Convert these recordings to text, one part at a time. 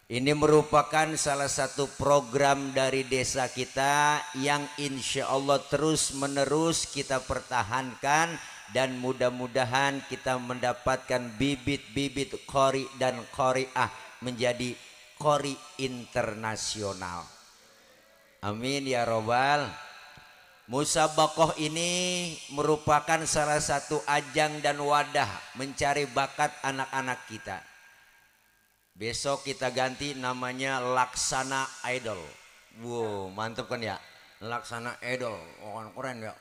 Ini merupakan salah satu program dari desa kita yang insya Allah terus menerus kita pertahankan, dan mudah-mudahan kita mendapatkan bibit-bibit qori dan qoriah menjadi qori internasional. Amin ya robbal. Musabaqah ini merupakan salah satu ajang dan wadah mencari bakat anak-anak kita. Besok kita ganti namanya Laksana Idol. Wow, mantep kan ya? Laksana Idol, oh, keren ya.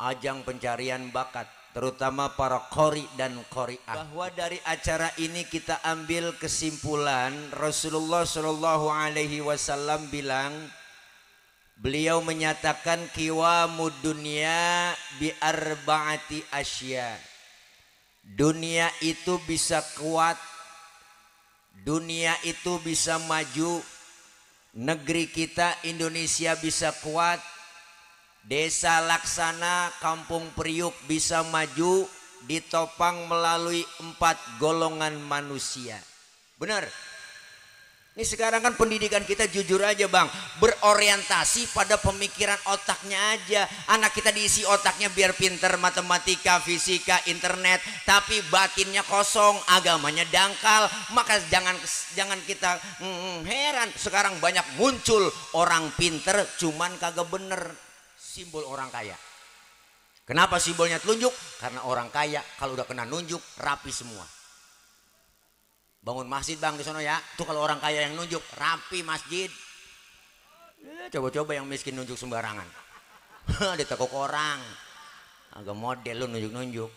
Ajang pencarian bakat, terutama para qori dan qoriah. Bahwa dari acara ini kita ambil kesimpulan, Rasulullah Shallallahu Alaihi Wasallam bilang, beliau menyatakan qiwamud dunya bi arba'ati asya. Dunia itu bisa kuat, dunia itu bisa maju, negeri kita Indonesia bisa kuat, desa Laksana Kampung Priuk bisa maju ditopang melalui 4 golongan manusia. Benar. Ini sekarang kan pendidikan kita jujur aja bang, berorientasi pada pemikiran otaknya aja. Anak kita diisi otaknya biar pinter matematika, fisika, internet, tapi batinnya kosong, agamanya dangkal. Maka jangan kita heran sekarang banyak muncul orang pinter cuman kagak bener. Simbol orang kaya. Kenapa simbolnya telunjuk? Karena orang kaya kalau udah kena nunjuk rapi semua. Bangun masjid bang di sana ya, tuh kalau orang kaya yang nunjuk rapi masjid. Coba-coba yang miskin nunjuk sembarangan. Ditekuk orang, agak model lu nunjuk-nunjuk.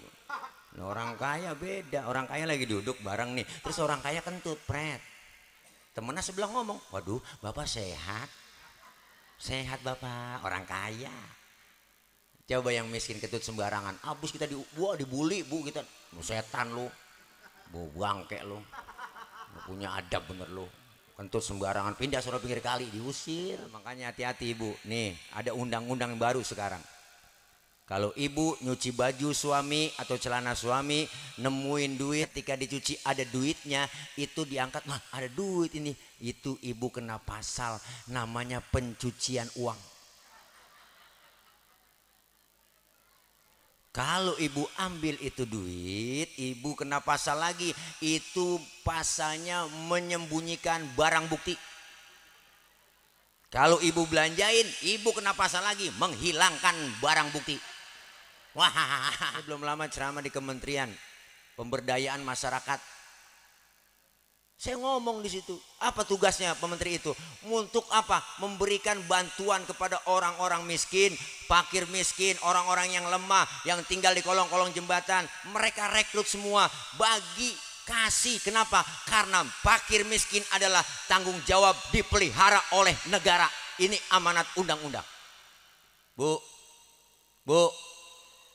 Nah, orang kaya beda, orang kaya lagi duduk bareng nih, terus orang kaya kentut pret. Temennya sebelah ngomong, waduh bapak sehat, sehat bapak, orang kaya. Coba yang miskin kentut sembarangan, abis kita dibully bu kita, lu setan lu, bu bangke lu. Punya adab bener lu, kentut sembarangan, pindah suruh pinggir kali diusir. Makanya hati-hati ibu, nih ada undang-undang baru sekarang. Kalau ibu nyuci baju suami atau celana suami, nemuin duit, ketika dicuci ada duitnya, itu diangkat, nah ada duit ini, itu ibu kena pasal namanya pencucian uang. Kalau ibu ambil itu duit, ibu kena pasal lagi. Itu pasalnya menyembunyikan barang bukti. Kalau ibu belanjain, ibu kena pasal lagi menghilangkan barang bukti. Wah, belum lama ceramah di Kementerian Pemberdayaan Masyarakat. Saya ngomong di situ, apa tugasnya pementeri itu? Untuk apa? Memberikan bantuan kepada orang-orang miskin, fakir miskin, orang-orang yang lemah, yang tinggal di kolong-kolong jembatan. Mereka rekrut semua, bagi, kasih. Kenapa? Karena fakir miskin adalah tanggung jawab dipelihara oleh negara. Ini amanat undang-undang. Bu,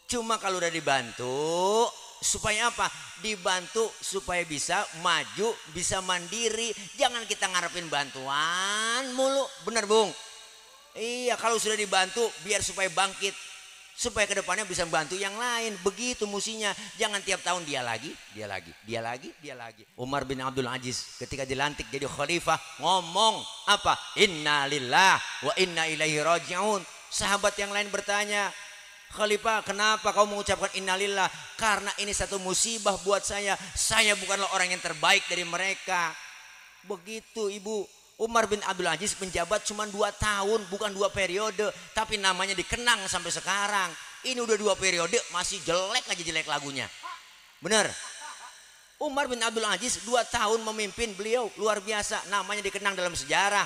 cuma kalau udah dibantu, supaya apa? Dibantu supaya bisa maju, bisa mandiri. Jangan kita ngarepin bantuan mulu. Bener bung? Iya, kalau sudah dibantu biar supaya bangkit, supaya kedepannya bisa membantu yang lain. Begitu musinya. Jangan tiap tahun dia lagi. Umar bin Abdul Aziz ketika dilantik jadi khalifah ngomong apa? Inna lillah wa inna ilaihi raji'un. Sahabat yang lain bertanya, Khalifah, kenapa kau mengucapkan innalillah? Karena ini satu musibah buat saya. Saya bukanlah orang yang terbaik dari mereka. Begitu ibu. Umar bin Abdul Aziz menjabat cuma 2 tahun, bukan 2 periode, tapi namanya dikenang sampai sekarang. Ini udah 2 periode masih jelek lagunya. Bener. Umar bin Abdul Aziz 2 tahun memimpin, beliau luar biasa, namanya dikenang dalam sejarah.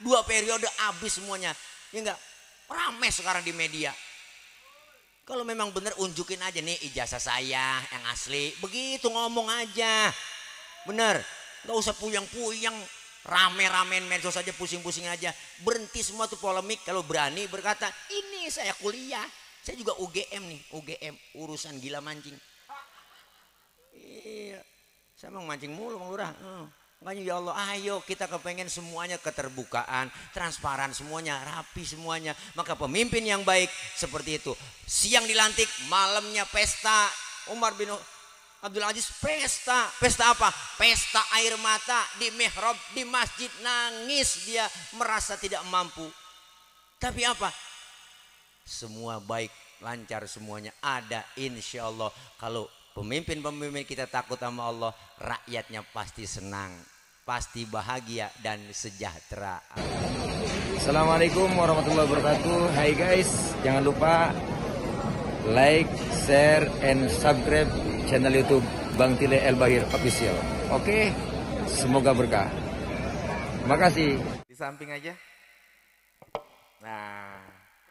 2 periode habis semuanya. Ya enggak? Rame sekarang di media. Kalau memang bener unjukin aja nih ijazah saya yang asli, begitu ngomong aja. Bener, nggak usah puyang-puyang, rame-ramein medsos saja, pusing-pusing aja. Berhenti semua tuh polemik. Kalau berani berkata, ini saya kuliah, saya juga UGM nih, UGM urusan gila mancing. Iya, saya mau mancing mulu Bang Lurah. Makanya ya Allah, ayo kita kepengen semuanya keterbukaan, transparan semuanya, rapi semuanya. Maka pemimpin yang baik seperti itu. Siang dilantik, malamnya pesta. Umar bin Abdul Aziz pesta. Pesta apa? Pesta air mata di mihrab di masjid, nangis dia merasa tidak mampu. Tapi apa? Semua baik, lancar semuanya. Ada insya Allah. Kalau pemimpin-pemimpin kita takut sama Allah, rakyatnya pasti senang, pasti bahagia dan sejahtera. Assalamualaikum warahmatullahi wabarakatuh. Hai guys, jangan lupa like, share, and subscribe channel YouTube Bang Tile El Bahir Official. Oke, semoga berkah. Terima kasih. Di samping aja. Nah,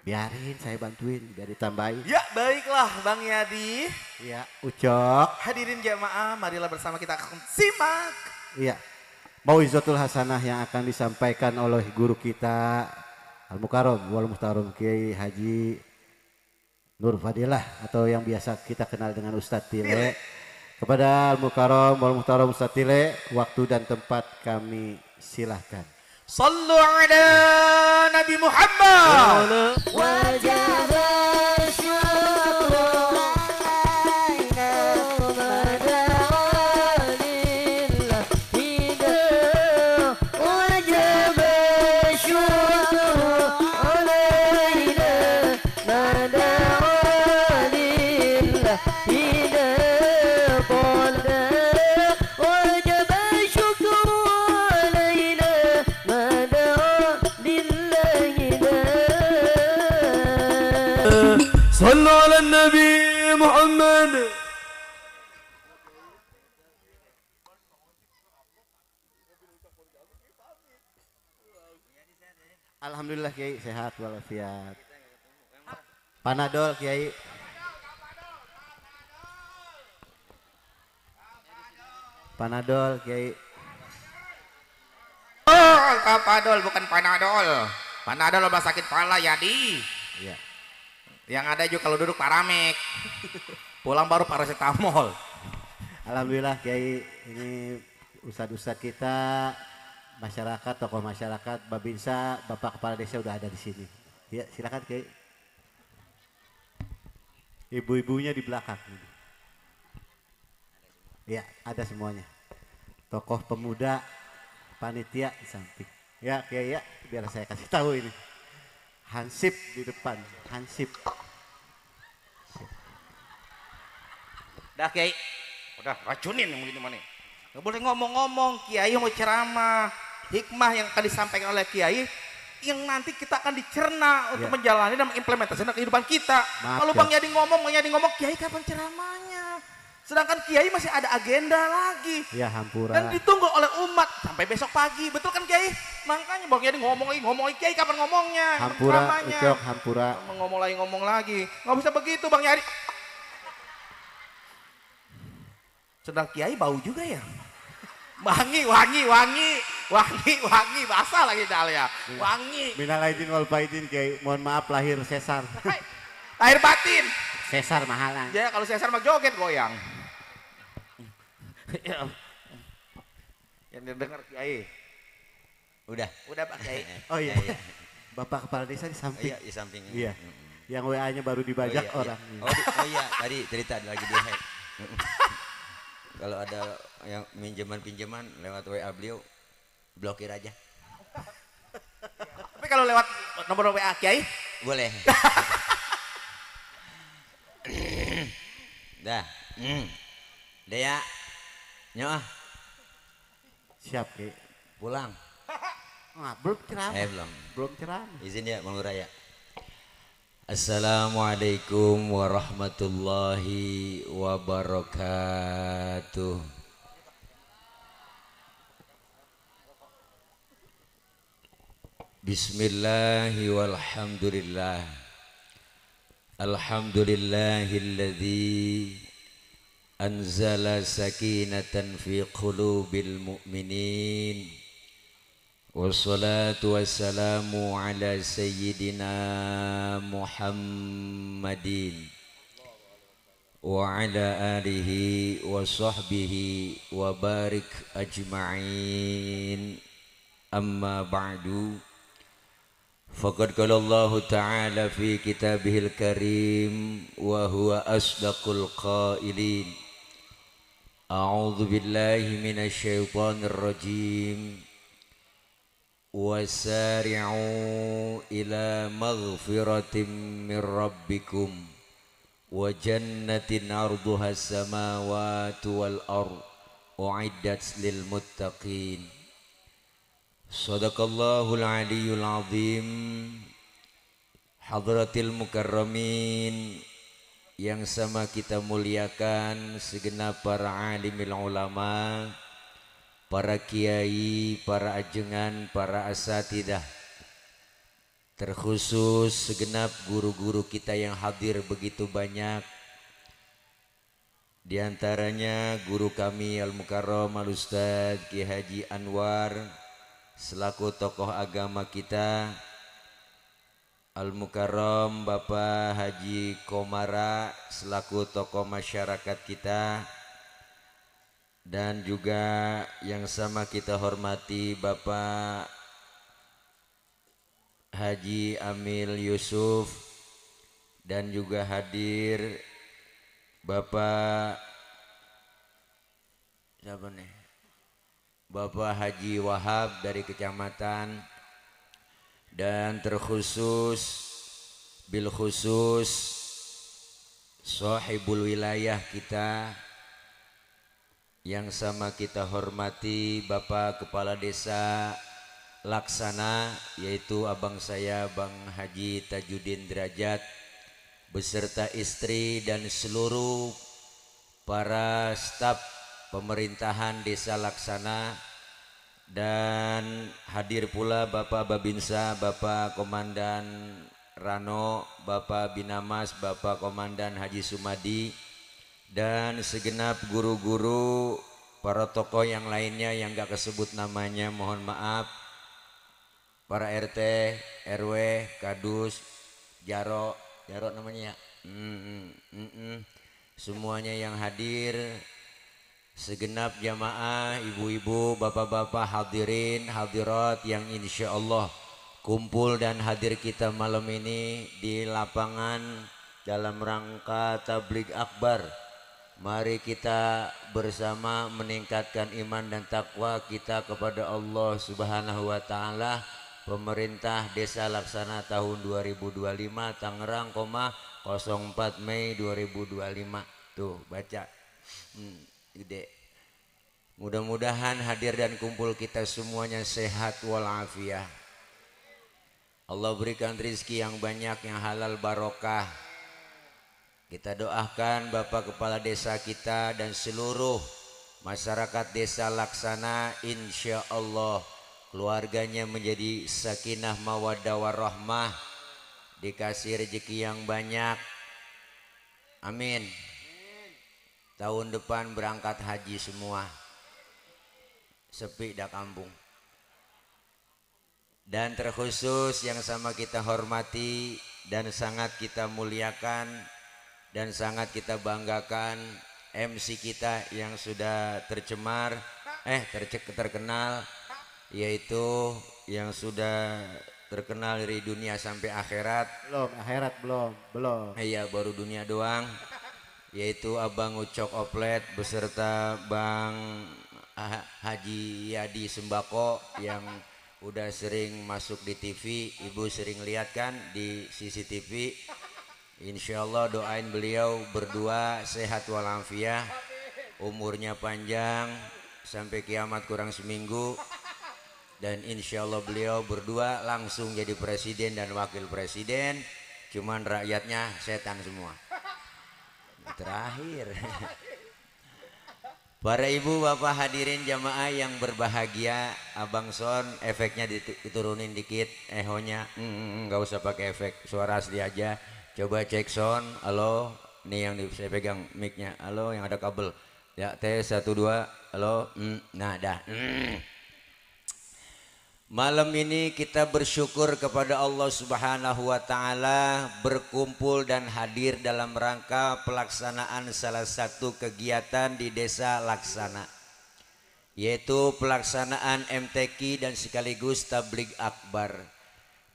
Biarin saya bantuin, biar ditambahin. ya baiklah Bang Yadi. Iya, Ucok. Hadirin jamaah, marilah bersama kita akan simak. Iya. Mau'izatul hasanah yang akan disampaikan oleh guru kita Al-Mukarram wal Muhtaram Kiai Haji Nur Fadilah atau yang biasa kita kenal dengan Ustadz Tile. Kepada Al-Mukarram wal Muhtaram Ustadz Tile, waktu dan tempat kami silahkan. Sallu ala Nabi Muhammad. Sallu ala Nabi Muhammad. Alhamdulillah Kiai sehat walafiat. Panadol Kiai. Panadol Kiai. Oh, Kapadol bukan Panadol. Panadol obat sakit kepala Yadi. Iya. Yang ada juga kalau duduk paramek. Pulang baru paracetamol. Alhamdulillah Kiai, ini ustadz-ustadz kita, masyarakat, tokoh masyarakat, Babinsa, Bapak Kepala Desa udah ada di sini. Ya silakan Kiai. Ibu-ibunya di belakang. Ya ada semuanya. Tokoh pemuda, panitia di samping. Ya Kiai ya, biar saya kasih tahu ini. Hansip di depan, Hansip. Dah Kiai, udah racunin yang begini mana? Nggak boleh ngomong-ngomong, Kiai mau ceramah, hikmah yang akan disampaikan oleh Kiai, yang nanti kita akan dicerna untuk menjalani dan mengimplementasikan kehidupan kita. Kalau Bang Yadi ngomong, Kiai kapan ceramahnya? Sedangkan Kiai masih ada agenda lagi. Ya hampura. Dan ditunggu oleh umat sampai besok pagi, betul kan Kiai? Makanya Bang Yadi ngomong lagi, Kiai kapan ngomongnya? Hampura, Ucok, hampura. Ngomong lagi. Nggak bisa begitu Bang Yadi. Sedang Kiai bau juga ya. Wangi, basah lagi Dalia. Wangi. Minal aidin wal faidin Kiai, mohon maaf lahir sesar. Air batin. Sesar mahalan. Ya kalau sesar mah joget goyang. Yang dengar Kiai. Udah Pak Kiai. Oh iya. Bapak Kepala Desa di samping. Iya di samping. Iya. Yang WA-nya baru dibajak orang. Oh iya tadi cerita lagi di hack. Kalau ada yang pinjaman lewat WA beliau, blokir aja. Tapi kalau lewat nomor WA Kiai boleh. Dah. Dea. Nyoh. Siap Kiai. Pulang. Belum ceramah. Belum. Belum ceramah. Izin ya Bang Luraya. Assalamualaikum warahmatullahi wabarakatuh. Bismillahi walhamdulillah. Alhamdulillahilladzi anzala sakinatan fi qulubil mu'minin. Wassalatu wassalamu ala sayyidina Muhammadin wa ala alihi wa sahbihi wa barik ajma'in. Amma ba'du. Faqad qala Allah Ta'ala fi kitabihil karim wa huwa asdaqul qailin. A'udzu billahi minasyaitonir rajim. Wasari'u ila maghfiratin min rabbikum wa jannatin arduha as-samawati wal ardh u'iddat lil muttaqin. Shadaqallahul aliyyul azim. Hadratil mukarramin yang sama kita muliakan segenap para alimil ulama, para kiai, para ajengan, para asatidah, terkhusus segenap guru-guru kita yang hadir begitu banyak. Di antaranya guru kami Al-Mukarram Al-Ustadz Ki Haji Anwar selaku tokoh agama kita, Al-Mukarram Bapak Haji Komara selaku tokoh masyarakat kita, dan juga yang sama kita hormati Bapak Haji Amil Yusuf, dan juga hadir Bapak siapa nih? Bapak Haji Wahab dari kecamatan, dan terkhusus bil khusus sahibul wilayah kita yang sama kita hormati Bapak Kepala Desa Laksana, yaitu abang saya Bang Haji Tajudin Derajat beserta istri dan seluruh para staf pemerintahan Desa Laksana, dan hadir pula Bapak Babinsa, Bapak Komandan Rano, Bapak Binamas, Bapak Komandan Haji Sumadi, dan segenap guru-guru, para tokoh yang lainnya yang gak kesebut namanya mohon maaf, para RT, RW, Kadus, Jaro namanya ya, semuanya yang hadir, segenap jamaah, ibu-ibu, bapak-bapak, hadirin, hadirat yang insya Allah kumpul dan hadir kita malam ini di lapangan dalam rangka tabligh akbar. Mari kita bersama meningkatkan iman dan takwa kita kepada Allah Subhanahu wa Ta'ala. Pemerintah Desa Laksana tahun 2025 Tangerang, 04 Mei 2025. Tuh baca. Gede. Mudah-mudahan hadir dan kumpul kita semuanya sehat walafiat. Allah berikan rizki yang banyak, yang halal barokah. Kita doakan Bapak Kepala Desa kita dan seluruh masyarakat Desa Laksana, insya Allah keluarganya menjadi sakinah mawaddah warahmah, dikasih rezeki yang banyak. Amin. Tahun depan berangkat haji semua, sepi dah kampung. Dan terkhusus yang sama kita hormati dan sangat kita muliakan dan sangat kita banggakan MC kita yang sudah terkenal, yaitu yang sudah terkenal dari dunia sampai akhirat. Belum. Iya, baru dunia doang. Yaitu Abang Ucok Oplet beserta Bang Haji Yadi Sembako yang udah sering masuk di TV, ibu sering lihat kan di CCTV. Insya Allah doain beliau berdua sehat walafiat, umurnya panjang sampai kiamat kurang seminggu, dan insya Allah beliau berdua langsung jadi presiden dan wakil presiden, cuman rakyatnya setan semua. Terakhir. Para ibu bapak hadirin jamaah yang berbahagia, Abang Son efeknya diturunin dikit, ehonya nggak usah pakai efek, suara asli aja. Coba cek Son, halo, nih yang saya pegang micnya, halo yang ada kabel, ya tes 1 2, halo, nah dah. Malam ini kita bersyukur kepada Allah Subhanahu wa Ta'ala berkumpul dan hadir dalam rangka pelaksanaan salah satu kegiatan di Desa Laksana, yaitu pelaksanaan MTQ dan sekaligus tabligh akbar.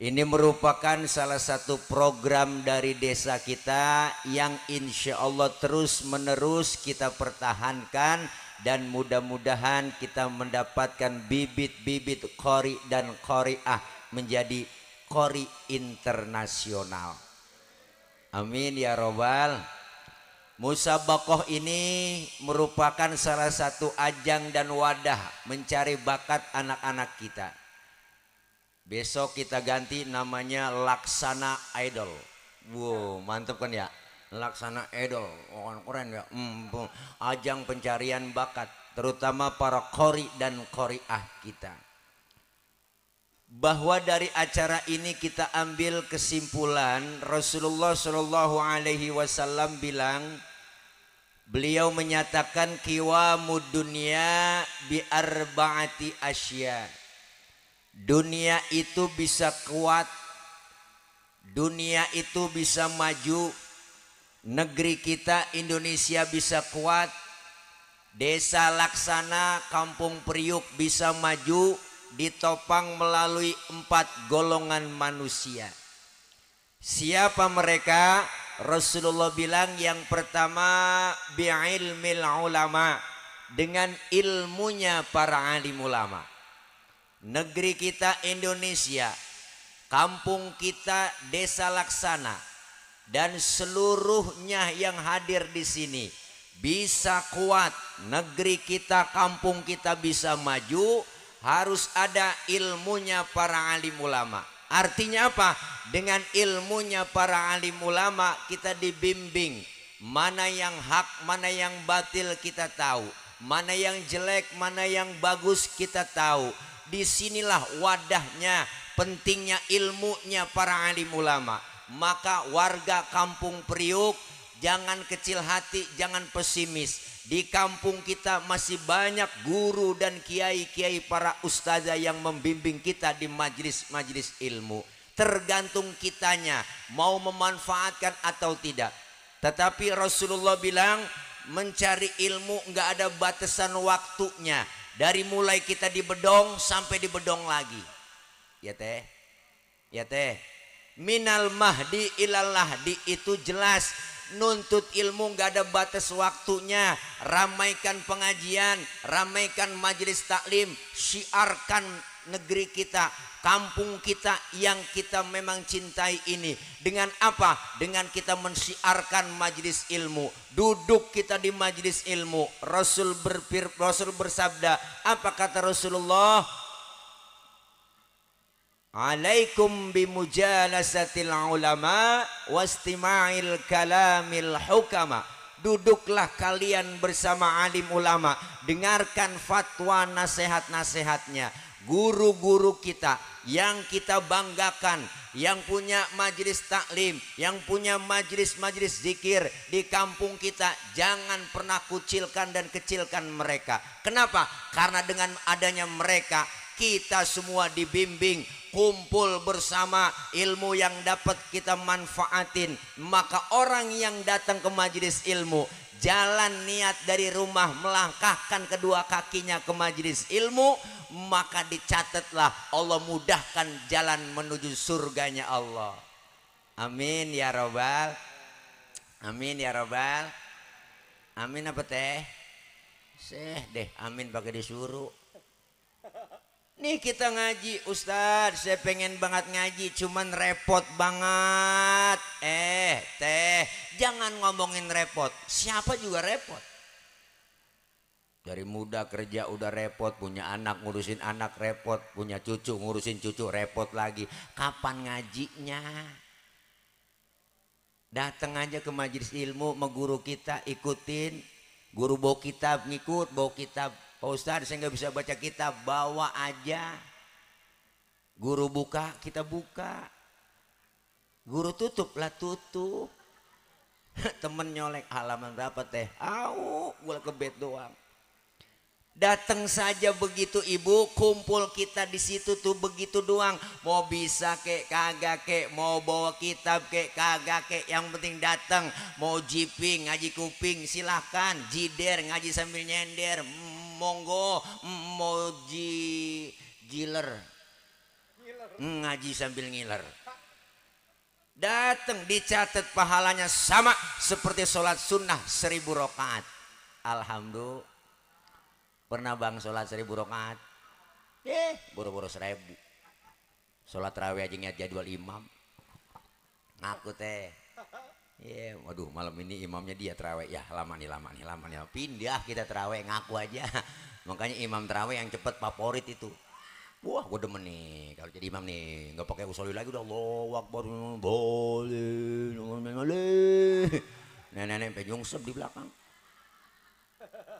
Ini merupakan salah satu program dari desa kita yang insya Allah terus menerus kita pertahankan dan mudah-mudahan kita mendapatkan bibit-bibit qori dan qoriah menjadi qori internasional. Amin ya robbal. Musabaqah ini merupakan salah satu ajang dan wadah mencari bakat anak-anak kita. Besok kita ganti namanya Laksana Idol. Wow, mantap kan ya? Laksana Idol, keren ya. Ajang pencarian bakat, terutama para qori dan qoriah kita. Bahwa dari acara ini kita ambil kesimpulan, Rasulullah Shallallahu Alaihi Wasallam bilang, beliau menyatakan qiwamud dunya bi arba'ati asya. Dunia itu bisa kuat, dunia itu bisa maju, negeri kita Indonesia bisa kuat, desa Laksana Kampung Priuk bisa maju, ditopang melalui 4 golongan manusia. Siapa mereka? Rasulullah bilang yang pertama bi'ilmil ulama, dengan ilmunya para alim ulama. Negeri kita Indonesia, kampung kita desa Laksana, dan seluruhnya yang hadir di sini bisa kuat, negeri kita kampung kita bisa maju, harus ada ilmunya para alim ulama. Artinya apa? Dengan ilmunya para alim ulama kita dibimbing, mana yang hak, mana yang batil kita tahu, mana yang jelek, mana yang bagus kita tahu. Disinilah wadahnya, pentingnya ilmunya para alim ulama. Maka warga Kampung Priuk jangan kecil hati, jangan pesimis. Di kampung kita masih banyak guru dan kiai-kiai para ustazah yang membimbing kita di majelis-majelis ilmu. Tergantung kitanya mau memanfaatkan atau tidak. Tetapi Rasulullah bilang mencari ilmu nggak ada batasan waktunya. Dari mulai kita di bedong sampai di bedong lagi. Ya teh, ya teh. Minal mahdi ilal lahdi itu jelas. Nuntut ilmu gak ada batas waktunya. Ramaikan pengajian, ramaikan majelis taklim, syiarkan negeri kita, kampung kita yang kita memang cintai ini. Dengan apa? Dengan kita mensyiarkan majelis ilmu. Duduk kita di majelis ilmu. Rasul bersabda, apa kata Rasulullah? Alaikum bimujalasatil ulama wastima'il kalamil hukama. Duduklah kalian bersama alim ulama, dengarkan fatwa nasihat-nasihatnya. Guru-guru kita yang kita banggakan, yang punya majelis taklim, yang punya majelis-majelis zikir di kampung kita, jangan pernah kucilkan dan kecilkan mereka. Kenapa? Karena dengan adanya mereka kita semua dibimbing, kumpul bersama, ilmu yang dapat kita manfaatin. Maka orang yang datang ke majelis ilmu, jalan niat dari rumah melangkahkan kedua kakinya ke majelis ilmu, maka dicatatlah Allah mudahkan jalan menuju surganya Allah. Amin ya robbal. Amin ya robbal. Amin apa teh? Deh amin pakai disuruh. Nih kita ngaji, Ustadz saya pengen banget ngaji, cuman repot banget. Teh jangan ngomongin repot, siapa juga repot. Dari muda kerja udah repot, punya anak ngurusin anak repot, punya cucu ngurusin cucu repot lagi. Kapan ngajinya? Datang aja ke majelis ilmu sama guru kita, ikutin. Guru bawa kitab, ngikut bawa kitab. Pak Ustadz saya nggak bisa baca kitab, bawa aja. Guru buka, kita buka. Guru tutup lah tutup. Temen nyolek halaman berapa teh? Gue ke bed doang. Datang saja begitu ibu, kumpul kita di situ tuh begitu doang. Mau bisa kek kagak kek, mau bawa kitab kek kagak kek, yang penting datang. Mau jiping ngaji kuping silahkan, jider ngaji sambil nyender, monggo. Mau giler ngaji sambil ngiler. Datang dicatat pahalanya sama seperti sholat sunnah 1000 rakaat. Alhamdulillah. Pernah bang sholat 1000 rakaat? Boro-boro 1000. Sholat raweh aja ngeliat jadwal imam. Ngaku teh. Waduh malam ini imamnya dia terawih. Ya lama nih. Pindah kita terawih ngaku aja. Makanya imam terawih yang cepet favorit itu. Wah gue demen nih kalau jadi imam nih, nggak pakai usolli lagi, udah Allahu Akbar boleh, nenek-nenek sampai nyungsep di belakang.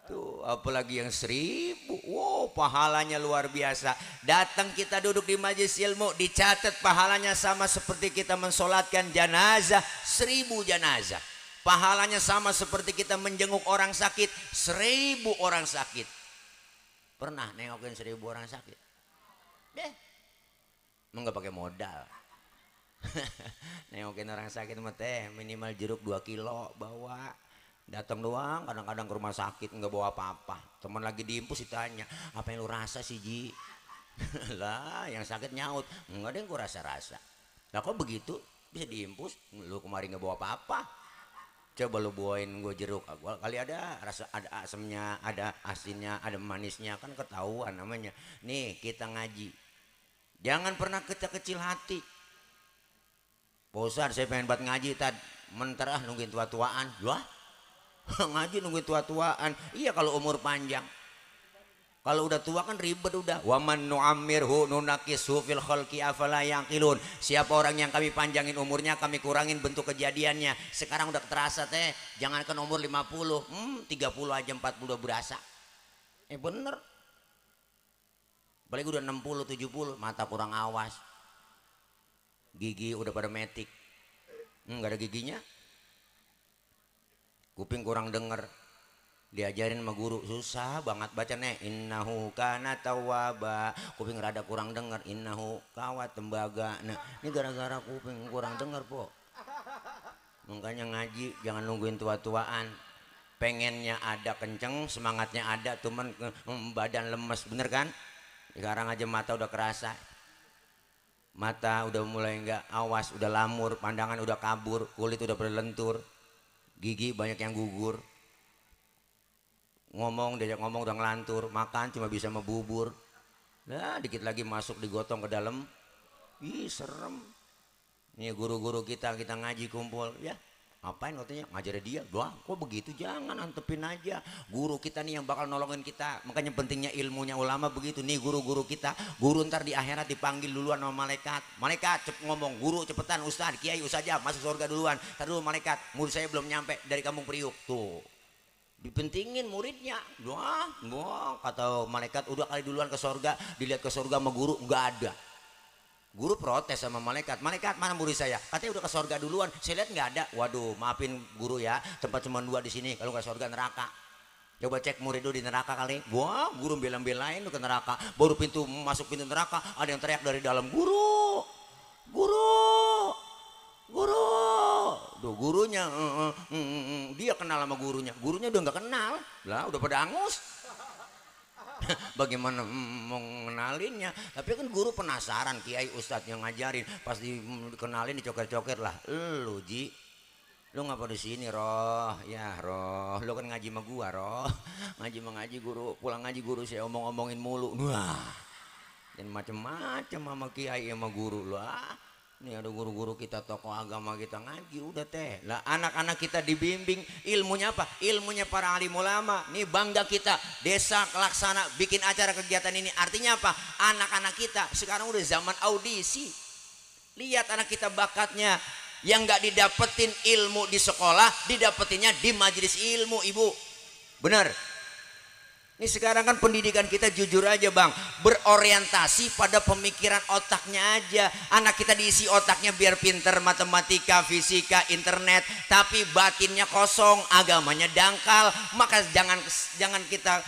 Tuh apalagi yang 1000, wow pahalanya luar biasa. Datang kita duduk di majelis ilmu, dicatat pahalanya sama seperti kita mensolatkan jenazah 1000 jenazah. Pahalanya sama seperti kita menjenguk orang sakit 1000 orang sakit. Pernah nengokin 1000 orang sakit? Nggak pakai modal. Nengokin orang sakit mah teh minimal jeruk 2 kilo bawa. Datang doang, kadang-kadang ke rumah sakit nggak bawa apa-apa. Teman lagi diimpus ditanya, apa yang lu rasa sih Ji? Lah yang sakit nyaut, nggak ada yang gua rasa-rasa. Lah kok begitu bisa diimpus? Lu kemarin nggak bawa apa-apa. Coba lu bawain gua jeruk, kali ada rasa, ada asamnya, ada asinnya, ada manisnya, kan ketahuan namanya. Nih kita ngaji. Jangan pernah kecil hati. Bosan saya pengen buat ngaji tad, menterah nungguin tua-tuaan. Wah, ngaji nungguin tua-tuaan. Iya kalau umur panjang. Kalau udah tua kan ribet udah. Waman nu'ammirhu nunakishu fil khalqi afala yaqilun. Siapa orang yang kami panjangin umurnya, kami kurangin bentuk kejadiannya. Sekarang udah terasa teh, jangankan umur 50, 30 aja 40 udah berasa. Bener. Apalagi udah 60, 70, mata kurang awas. Gigi udah pada metik. Nggak ada giginya. Kuping kurang denger. Diajarin sama guru susah banget baca nih. Innahu kana tawwaba. Kuping rada kurang denger. Innahu kawat tembaga. Nah, ini gara-gara kuping kurang denger, Po. Makanya ngaji jangan nungguin tua-tuaan. Pengennya ada kenceng, semangatnya ada, cuman badan lemes, bener kan? Sekarang aja mata udah kerasa. Mata udah mulai enggak awas, udah lamur, pandangan udah kabur, kulit udah berlentur. Gigi banyak yang gugur. Diajak ngomong udah ngelantur, makan cuma bisa sama bubur. Nah, dikit lagi masuk digotong ke dalam. Ih, serem. Nih guru-guru kita ngaji kumpul, ya. Ngapain katanya? Ngajar dia. Wah, kok begitu? Jangan, antepin aja. Guru kita nih yang bakal nolongin kita. Makanya pentingnya ilmunya ulama begitu. Nih guru-guru kita. Guru ntar di akhirat dipanggil duluan sama malaikat. Malaikat ngomong, guru cepetan, ustaz, kiai, ustazah masuk surga duluan. Ntar dulu malaikat, murid saya belum nyampe dari Kampung Priuk. Tuh, dipentingin muridnya. Wah, kata malaikat udah kali duluan ke surga. Dilihat ke surga sama guru, nggak ada. Guru protes sama malaikat, malaikat mana murid saya? Katanya udah ke surga duluan, saya lihat nggak ada. Waduh, maafin guru ya, tempat cuma 2 di sini. Kalau nggak surga neraka. Coba cek murid lu di neraka kali. Wah, guru bela-belain lu ke neraka. Baru masuk pintu neraka, ada yang teriak dari dalam, guru, Duh, gurunya, dia kenal sama gurunya. Gurunya udah nggak kenal, lah udah pada angus. Bagaimana mengenalinnya? Tapi kan guru penasaran, kiai ustadz yang ngajarin, pas dikenalin dicoker-coker lah. Lu Ji, lu ngapa di sini Roh? Ya Roh, lu kan ngaji sama gua Roh. Ngaji guru, pulang ngaji guru saya omong-omongin mulu. Wah, dan macem-macem sama kiai sama guru lah. Ini ada guru-guru kita, tokoh agama kita ngaji udah teh. Lah anak-anak kita dibimbing ilmunya apa? Ilmunya para alim ulama. Nih bangga kita, desa Laksana bikin acara kegiatan ini. Artinya apa? Anak-anak kita sekarang udah zaman audisi. Lihat anak kita bakatnya, yang nggak didapetin ilmu di sekolah, didapetinnya di majelis ilmu, Ibu. Bener. Ini sekarang kan pendidikan kita jujur aja Bang, berorientasi pada pemikiran otaknya aja. Anak kita diisi otaknya biar pinter matematika, fisika, internet, tapi batinnya kosong, agamanya dangkal. Maka jangan kita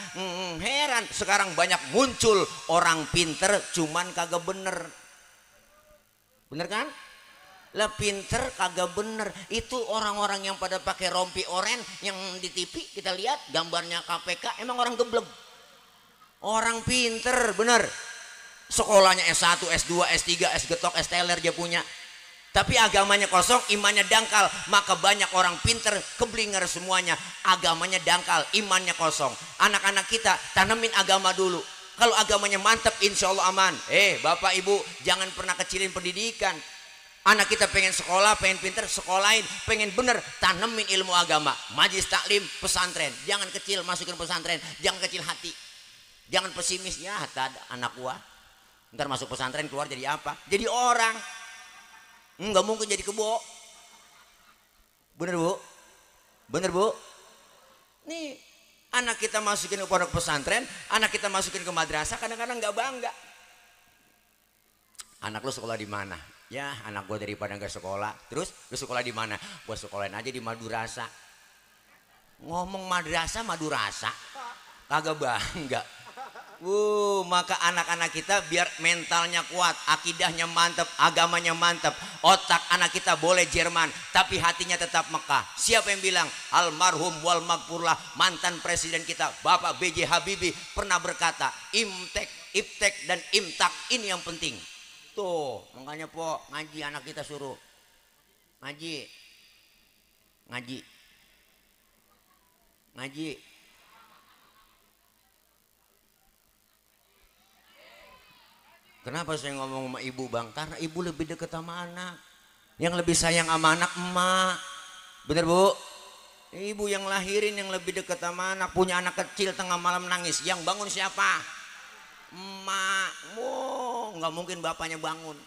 heran sekarang banyak muncul orang pinter cuman kagak bener. Bener kan? Lah pinter kagak bener. Itu orang-orang yang pada pakai rompi oren yang di TV kita lihat gambarnya KPK, emang orang geblek. Orang pinter bener, sekolahnya S1, S2, S3, S getok, S teler dia punya. Tapi agamanya kosong, imannya dangkal, maka banyak orang pinter keblinger semuanya. Agamanya dangkal, imannya kosong. Anak-anak kita tanemin agama dulu. Kalau agamanya mantap, insya Allah aman. Bapak ibu, jangan pernah kecilin pendidikan. Anak kita pengen sekolah, pengen pinter, sekolahin. Pengen bener, tanemin ilmu agama. Majlis taklim, pesantren. Jangan kecil, masukin pesantren. Jangan kecil hati. Jangan pesimis. Ya, anak gua ntar masuk pesantren keluar jadi apa? Jadi orang. Nggak mungkin jadi kebo. Bener bu? Bener bu? Nih anak kita masukin ke pondok pesantren, anak kita masukin ke madrasah, kadang-kadang nggak bangga. Anak lu sekolah di mana? Ya anak gua daripada nggak sekolah. Terus lu sekolah di mana? Gua sekolahin aja di Madurasa. Ngomong madrasah Madurasa, kagak bangga. Maka anak-anak kita biar mentalnya kuat, akidahnya mantap, agamanya mantap. Otak anak kita boleh Jerman, tapi hatinya tetap Mekah. Siapa yang bilang? Almarhum wal magfurlah, mantan presiden kita Bapak B.J. Habibie pernah berkata, imtek, iptek dan imtak ini yang penting. Tuh, makanya po ngaji anak kita suruh ngaji, ngaji, ngaji. Kenapa saya ngomong sama ibu bang? Karena ibu lebih dekat sama anak. Yang lebih sayang sama anak emak. Bener bu? Ibu yang lahirin yang lebih dekat sama anak. Punya anak kecil tengah malam nangis. Yang bangun siapa? Emak. Nggak mungkin bapaknya bangun.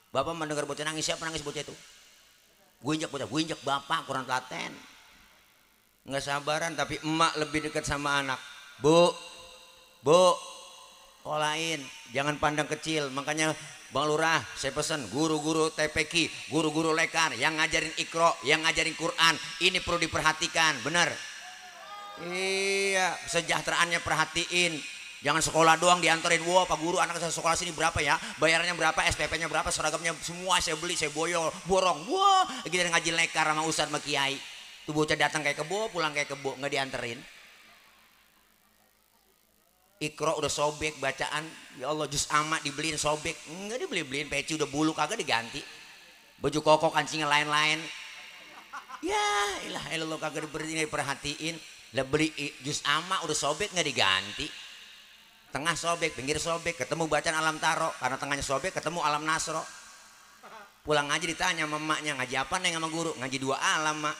Bapak mendengar bocah nangis, siapa nangis bocah itu? Gue injak bocah, gue injak bapak, kurang telaten. Nggak sabaran, tapi emak lebih dekat sama anak. Bu, sekolahin, jangan pandang kecil. Makanya Bang Lurah, saya pesan guru-guru TPQ, guru-guru lekar yang ngajarin Iqra, yang ngajarin Quran, ini perlu diperhatikan, bener? Iya, sejahteraannya perhatiin. Jangan sekolah doang diantarin. Wah Pak Guru, anak saya sekolah sini berapa ya? Bayarannya berapa? SPP-nya berapa? Seragamnya semua saya beli, saya borong. Wah, kita ngaji lekar sama ustadz sama kiai. Tuh bocah datang kayak kebo, pulang kayak kebo, nggak dianterin. Iqra udah sobek bacaan, ya Allah juz amma dibeliin sobek, enggak dibeliin, peci udah bulu kagak diganti, baju koko kancingnya lain-lain, ya ilah elah kagak diperhatiin, lah beli juz amma udah sobek nggak diganti, tengah sobek, pinggir sobek, ketemu bacaan alam taro, karena tengahnya sobek ketemu alam nasro, pulang aja ditanya sama emaknya ngaji apa neng sama guru, ngaji 2 alam mak,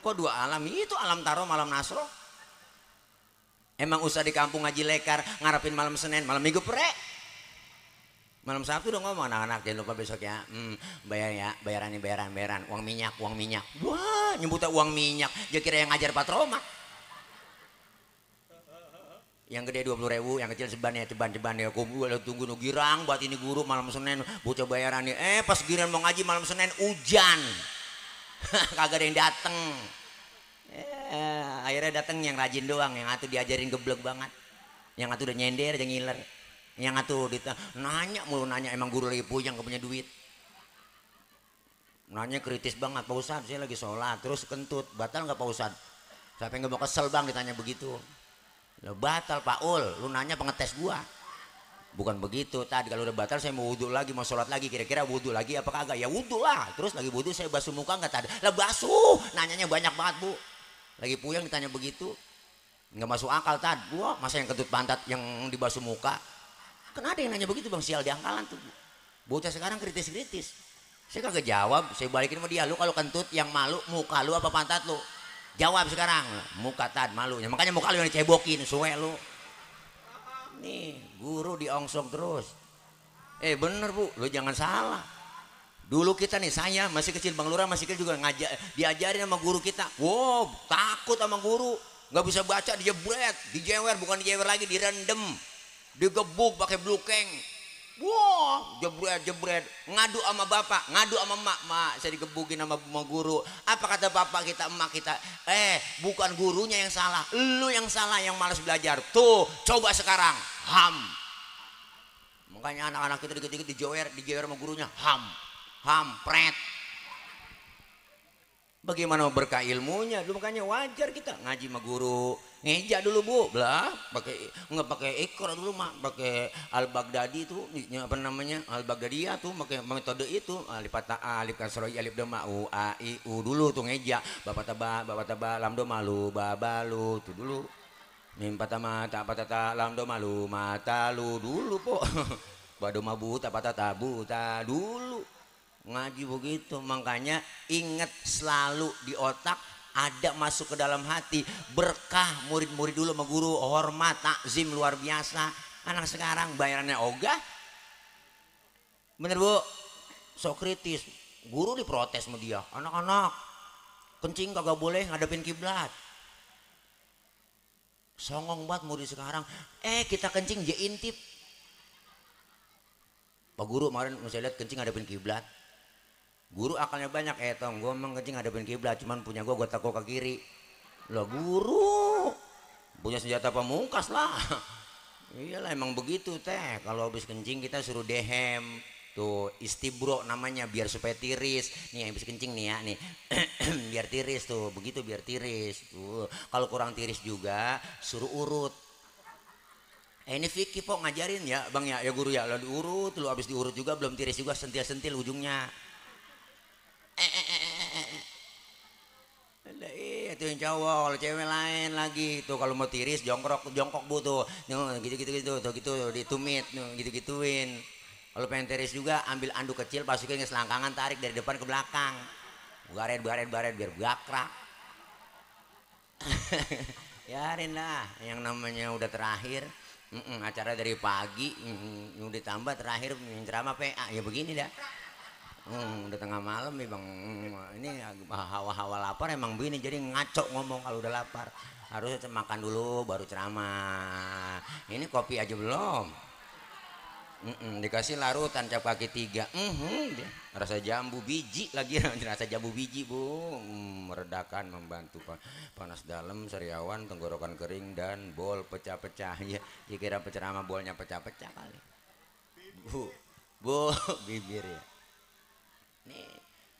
kok 2 alam? Itu alam taro malam nasro. Emang usah di kampung ngaji lekar ngarepin malam Senin, malam Minggu prek. Malam Sabtu udah ngomong anak-anak jangan lupa besok ya. Bayar ya, bayaran, uang minyak. Wah, nyebutnya uang minyak. Dia kira yang ngajar Pak Roma. Yang gede 20.000, yang kecil ceban ya. Aku tunggu girang buat ini guru malam Senin bocah bayarannya. Pas giran mau ngaji malam Senin hujan. Kagak ada yang dateng. Akhirnya datang yang rajin doang, yang atuh diajarin geblek banget, yang atuh udah nyender aja ngiler, yang atuh nanya emang guru lagi puyeng gak punya duit, nanya kritis banget. Pak Ustadz saya lagi sholat terus kentut, batal nggak Pak Ustadz? Sampai nggak mau kesel bang ditanya begitu. Lo batal Pak Ul, lu nanya pengetes gua. Bukan begitu tadi, kalau udah batal saya mau wudhu lagi, mau sholat lagi, kira-kira wudhu lagi apa kagak? Ya wudhu lah. Terus lagi wudhu saya basuh muka nggak tadi? Lah basuh, nanyanya banyak banget bu. Lagi puyeng ditanya begitu, nggak masuk akal tad. Wah masa yang kentut pantat yang dibasuh muka? Kan ada yang nanya begitu bang, sial diangkalan tuh. Bocah sekarang kritis. Saya kagak jawab, saya balikin sama dia. Lu kalau kentut yang malu muka lu apa pantat lu? Jawab sekarang. Muka tad malunya, makanya muka lu yang dicebokin, suwe lu. Nih guru diongsong terus. Bener bu, lu jangan salah. Dulu kita nih, saya masih kecil, Bang Lurah masih kecil juga diajarin sama guru kita. Wow, takut sama guru, nggak bisa baca, dijewer, bukan dijewer lagi, direndam, digebuk pakai blukeng. Wow, jebret, ngadu sama bapak, ngadu sama mak, saya digebukin sama guru. Apa kata bapak kita, emak kita? Bukan gurunya yang salah, lu yang salah, yang malas belajar. Tuh, coba sekarang, ham. Makanya anak-anak kita dikit-dikit dijewer sama gurunya, ham. Hampret. Bagaimana berkah ilmunya? Dulu makanya wajar kita ngaji sama guru. Ngeja dulu bu, belah, nggak pakai ekor dulu mah, pakai Al-Baghdadi itu, apa namanya Al-Baghdadiyah tuh, pakai metode itu, alif fathah alif kasroh alif doma u a i u dulu tuh ngeja, bapak taba lam do malu babalu tuh dulu, mim patama tak patata lam do malu mata lu dulu po, bado mabu tak patata buta dulu. Ngaji begitu, makanya ingat selalu di otak, ada masuk ke dalam hati, berkah murid-murid dulu sama guru, hormat takzim luar biasa. Anak sekarang bayarannya ogah, bener bu, sok kritis, guru diprotes sama dia, anak-anak kencing kagak boleh ngadepin kiblat, songong banget murid sekarang. Kita kencing dia intip, pak guru kemarin saya lihat kencing ngadepin kiblat. Guru akalnya banyak, tong gue emang kencing ngadepin kiblat, cuman punya gue takut ke kiri. Lah guru punya senjata pamungkas lah. Iyalah emang begitu teh, kalau habis kencing kita suruh dehem tuh, istibro namanya, biar supaya tiris. Nih habis kencing nih ya nih biar tiris tuh, begitu biar tiris tuh. Kalau kurang tiris juga suruh urut. Ini Vicky pok ngajarin ya bang ya guru ya, lo diurut, lo habis diurut juga belum tiris juga, sentil-sentil ujungnya. Itu yang cowok, kalau cewek lain lagi tuh, kalau mau tiris jongkok bu tuh, gitu tuh ditumit, gitu-gituin. Kalau pengen tiris juga ambil anduk kecil, masukin ke selangkangan, tarik dari depan ke belakang, baret biar gakrak. Yarin lah, yang namanya udah terakhir. Acara dari pagi, ditambah terakhir ceramah PA, ya begini dah. Udah tengah malam nih bang, ini hawa-hawa lapar emang begini, jadi ngaco ngomong kalau udah lapar. Harusnya makan dulu baru ceramah. Ini kopi aja belum, dikasih larutan cap kaki 3, rasa jambu biji lagi, rasa jambu biji bu, meredakan, membantu panas dalam, sariawan, tenggorokan kering, dan bol pecah-pecah. Ya kira penceramah bolnya pecah-pecah kali bu bibir ya. Nih,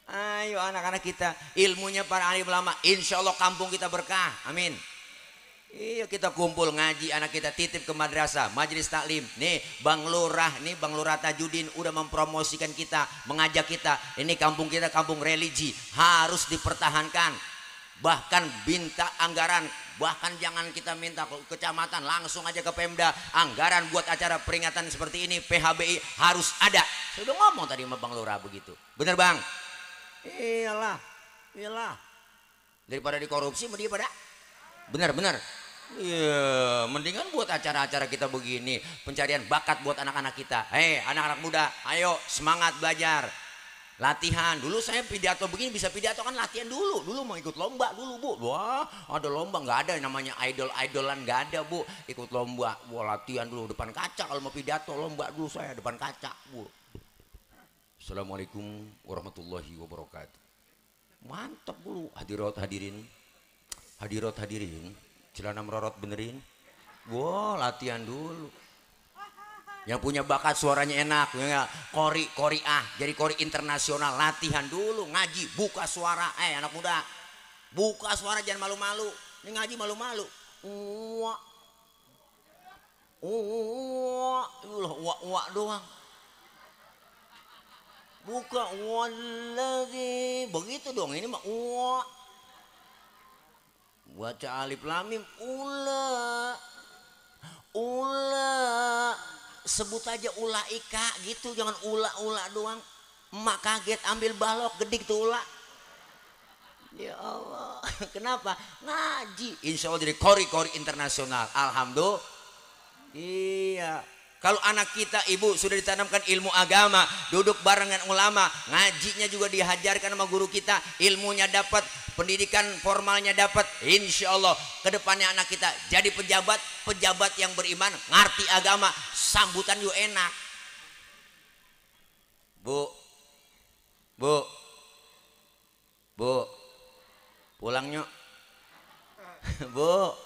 ayo anak-anak kita, ilmunya para alim ulama, insya Allah kampung kita berkah, amin. Iya, kita kumpul ngaji, anak kita titip ke madrasah, majelis taklim. Nih Bang Lurah Tajudin udah mempromosikan kita, mengajak kita, ini kampung kita kampung religi, harus dipertahankan. Bahkan minta anggaran, bahkan jangan kita minta ke kecamatan, langsung aja ke Pemda, anggaran buat acara peringatan seperti ini, PHBI harus ada. Saya udah ngomong tadi sama Bang Lurah begitu, bener bang? Iyalah daripada dikorupsi dia pada bener. Iya, mendingan buat acara-acara kita begini, pencarian bakat buat anak-anak kita. Anak-anak muda, ayo semangat belajar, latihan. Dulu saya pidato begini, bisa pidato kan latihan dulu mau ikut lomba dulu bu. Wah ada lomba, nggak ada namanya idolan, nggak ada bu. Ikut lomba, latihan dulu depan kaca. Kalau mau pidato lomba dulu saya depan kaca bu. Assalamualaikum warahmatullahi wabarakatuh. Mantap dulu, hadirin, celana merorot benerin. Wah latihan dulu. Yang punya bakat suaranya enak, ya, koriah, jadi kori internasional, latihan dulu, ngaji, buka suara. Anak muda, buka suara, jangan malu-malu. Ini ngaji malu-malu. Wah doang. Buka wallahi, begitu dong. Ini mah baca alif lam mim, ula, sebut aja ulaika gitu, jangan ula doang. Emak kaget ambil balok gedik tuh ula. Ya Allah, kenapa? Ngaji, insya Allah jadi kori internasional. Alhamdulillah. Iya. Kalau anak kita ibu sudah ditanamkan ilmu agama, duduk bareng dengan ulama, ngajinya juga dihajarkan sama guru kita, ilmunya dapat, pendidikan formalnya dapat, insya Allah kedepannya anak kita jadi pejabat yang beriman, ngerti agama, sambutan juga enak. Bu, pulang nyok. Bu.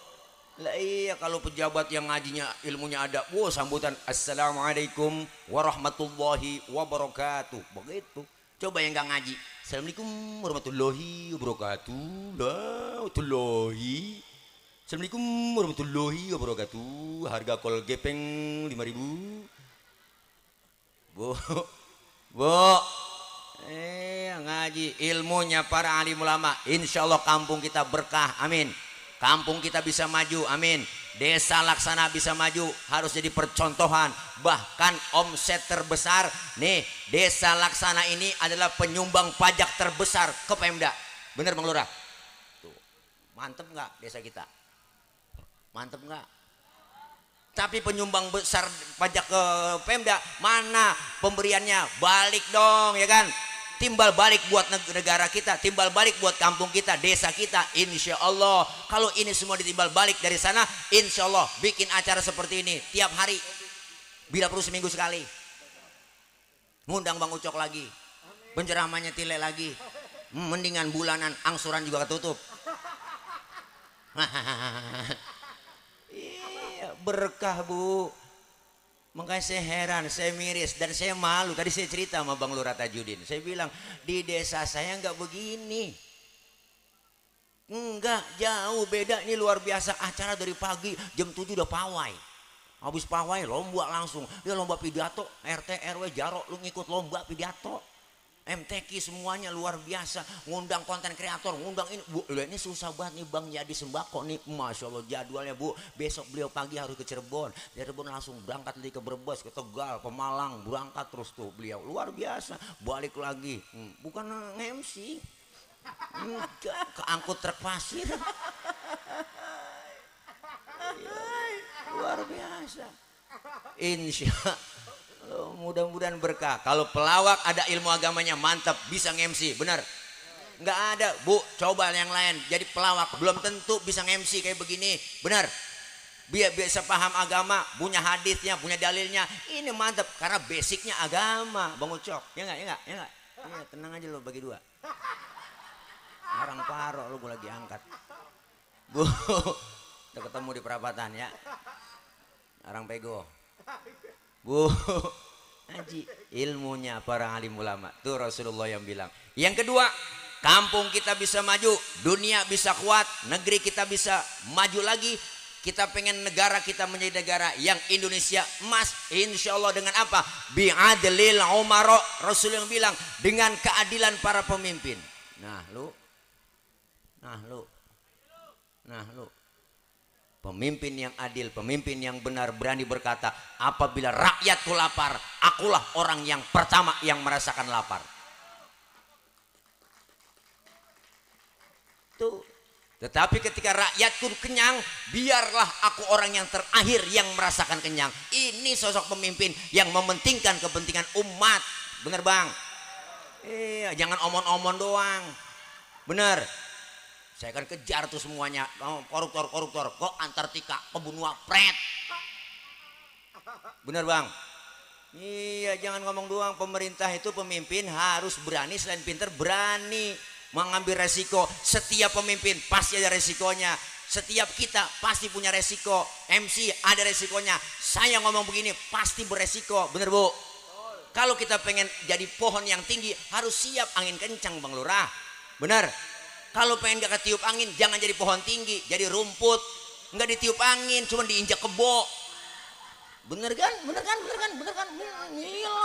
Lah iya, kalau pejabat yang ngajinya ilmunya ada, sambutan assalamualaikum warahmatullahi wabarakatuh, begitu. Coba yang nggak ngaji, Assalamualaikum warahmatullahi wabarakatuh. Warahmatullahi. Assalamualaikum warahmatullahi wabarakatuh. Harga kol gepeng 5.000. Bu, bu, ngaji ilmunya para alim ulama. Insya Allah kampung kita berkah, amin. Kampung kita bisa maju, amin. Desa Laksana bisa maju, harus jadi percontohan. Bahkan omset terbesar nih, Desa Laksana ini adalah penyumbang pajak terbesar ke Pemda. Bener Bang Lurah? Tuh, mantep nggak desa kita? Mantep nggak? Tapi penyumbang besar pajak ke Pemda, mana pemberiannya? Balik dong, ya kan? Timbal balik buat negara kita, timbal balik buat kampung kita, desa kita. Insya Allah kalau ini semua ditimbal balik dari sana, insya Allah bikin acara seperti ini tiap hari, bila perlu seminggu sekali. Ngundang Bang Ucok lagi, penceramahnya Tile lagi, mendingan bulanan, angsuran juga ketutup. Iya, berkah Bu. Makanya saya heran, saya miris, dan saya malu. Tadi saya cerita sama Bang Lurah Tajudin, saya bilang di desa saya nggak begini. Enggak, jauh beda. Ini luar biasa. Acara dari pagi jam 7 udah pawai. Habis pawai lomba langsung. Ya lomba pidato, RT RW Jarok lu ngikut lomba pidato. MTQ semuanya luar biasa. Ngundang konten kreator, ngundang ini. Bu, ini susah banget nih Bang jadi sembako nih. Masya Allah jadwalnya Bu. Besok beliau pagi harus ke Cirebon. Dari Cirebon langsung berangkat lagi ke Brebes, ke Tegal, ke Malang. Berangkat terus tuh beliau. Luar biasa. Balik lagi. Bukan MC. Keangkut truk pasir. Luar biasa. Insya mudah-mudahan berkah. Kalau pelawak ada ilmu agamanya mantap, bisa nge-MC, benar? Nggak ada Bu, coba yang lain jadi pelawak belum tentu bisa nge-MC kayak begini, benar? Biar bisa paham agama, punya hadisnya, punya dalilnya. Ini mantap karena basicnya agama, Bang Ucok. Ya nggak, ya nggak, ya nggak. Iya, tenang aja lo bagi dua. Orang Paro lo gue lagi angkat. Bu, udah ketemu di perapatan ya. Orang Pego. Bu, Haji, ilmunya para alim ulama. Tuh Rasulullah yang bilang. Yang kedua, kampung kita bisa maju, dunia bisa kuat, negeri kita bisa maju lagi. Kita pengen negara kita menjadi negara yang Indonesia emas. Insya Allah dengan apa? Bi'adlil umaro. Rasul yang bilang dengan keadilan para pemimpin. Nah lu, pemimpin yang adil, pemimpin yang benar, berani berkata, apabila rakyatku lapar, akulah orang yang pertama yang merasakan lapar. Tuh. Tetapi ketika rakyatku kenyang, biarlah aku orang yang terakhir yang merasakan kenyang. Ini sosok pemimpin yang mementingkan kepentingan umat. Bener Bang? Iya, jangan omon-omon doang. Bener. Saya akan kejar tuh semuanya, koruptor kok Antartika ke benua pret. Bener Bang? Iya, jangan ngomong doang. Pemerintah itu pemimpin harus berani, selain pinter berani mengambil resiko. Setiap pemimpin pasti ada resikonya. Setiap kita pasti punya resiko. MC ada resikonya. Saya ngomong begini pasti beresiko. Bener Bu? Kalau kita pengen jadi pohon yang tinggi harus siap angin kencang Bang Lurah. Bener? Kalau pengen gak ketiup angin, jangan jadi pohon tinggi, jadi rumput. Nggak ditiup angin, cuma diinjak kebo. Bener kan? Bener kan? Bener kan? Bener kan? Iya.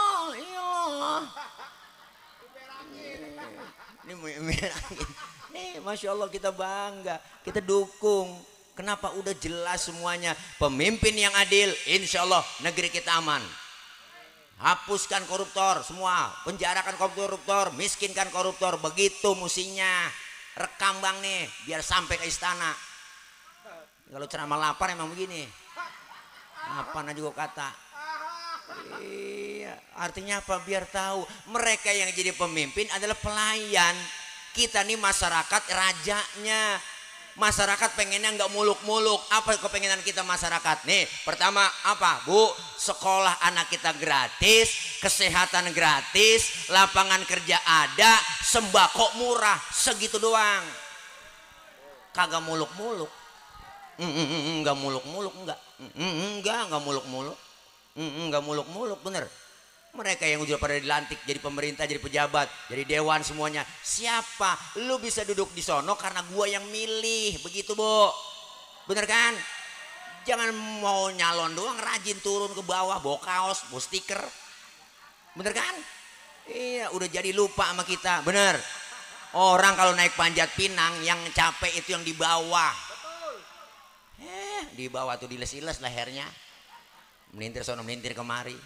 Nih, Masya Allah kita bangga, kita dukung. Kenapa? Udah jelas semuanya. Pemimpin yang adil, insya Allah negeri kita aman. Hapuskan koruptor semua, penjarakan koruptor, miskinkan koruptor. Begitu musinya. Rekam Bang nih biar sampai ke istana. Kalau ceramah lapar emang begini. Apa juga kata. Iya, artinya apa? Biar tahu mereka yang jadi pemimpin adalah pelayan. Kita nih masyarakat rajanya. Masyarakat pengennya nggak muluk-muluk. Apa kepengenan kita masyarakat? Nih, pertama apa Bu? Sekolah anak kita gratis, kesehatan gratis, lapangan kerja ada, sembako murah, segitu doang. Kagak muluk-muluk. Nggak muluk-muluk, enggak. Enggak muluk-muluk. Enggak muluk-muluk, bener. Mereka yang udah pada dilantik jadi pemerintah, jadi pejabat, jadi dewan semuanya. Siapa? Lu bisa duduk di sono karena gua yang milih. Begitu, Bu. Bener kan? Jangan mau nyalon doang, rajin turun ke bawah, bawa kaos, bawa stiker. Bener kan? Iya, udah jadi lupa sama kita. Bener. Orang kalau naik panjat pinang yang capek itu yang di bawah. Di bawah tuh diles-iles lehernya. Melintir sono, melintir kemari.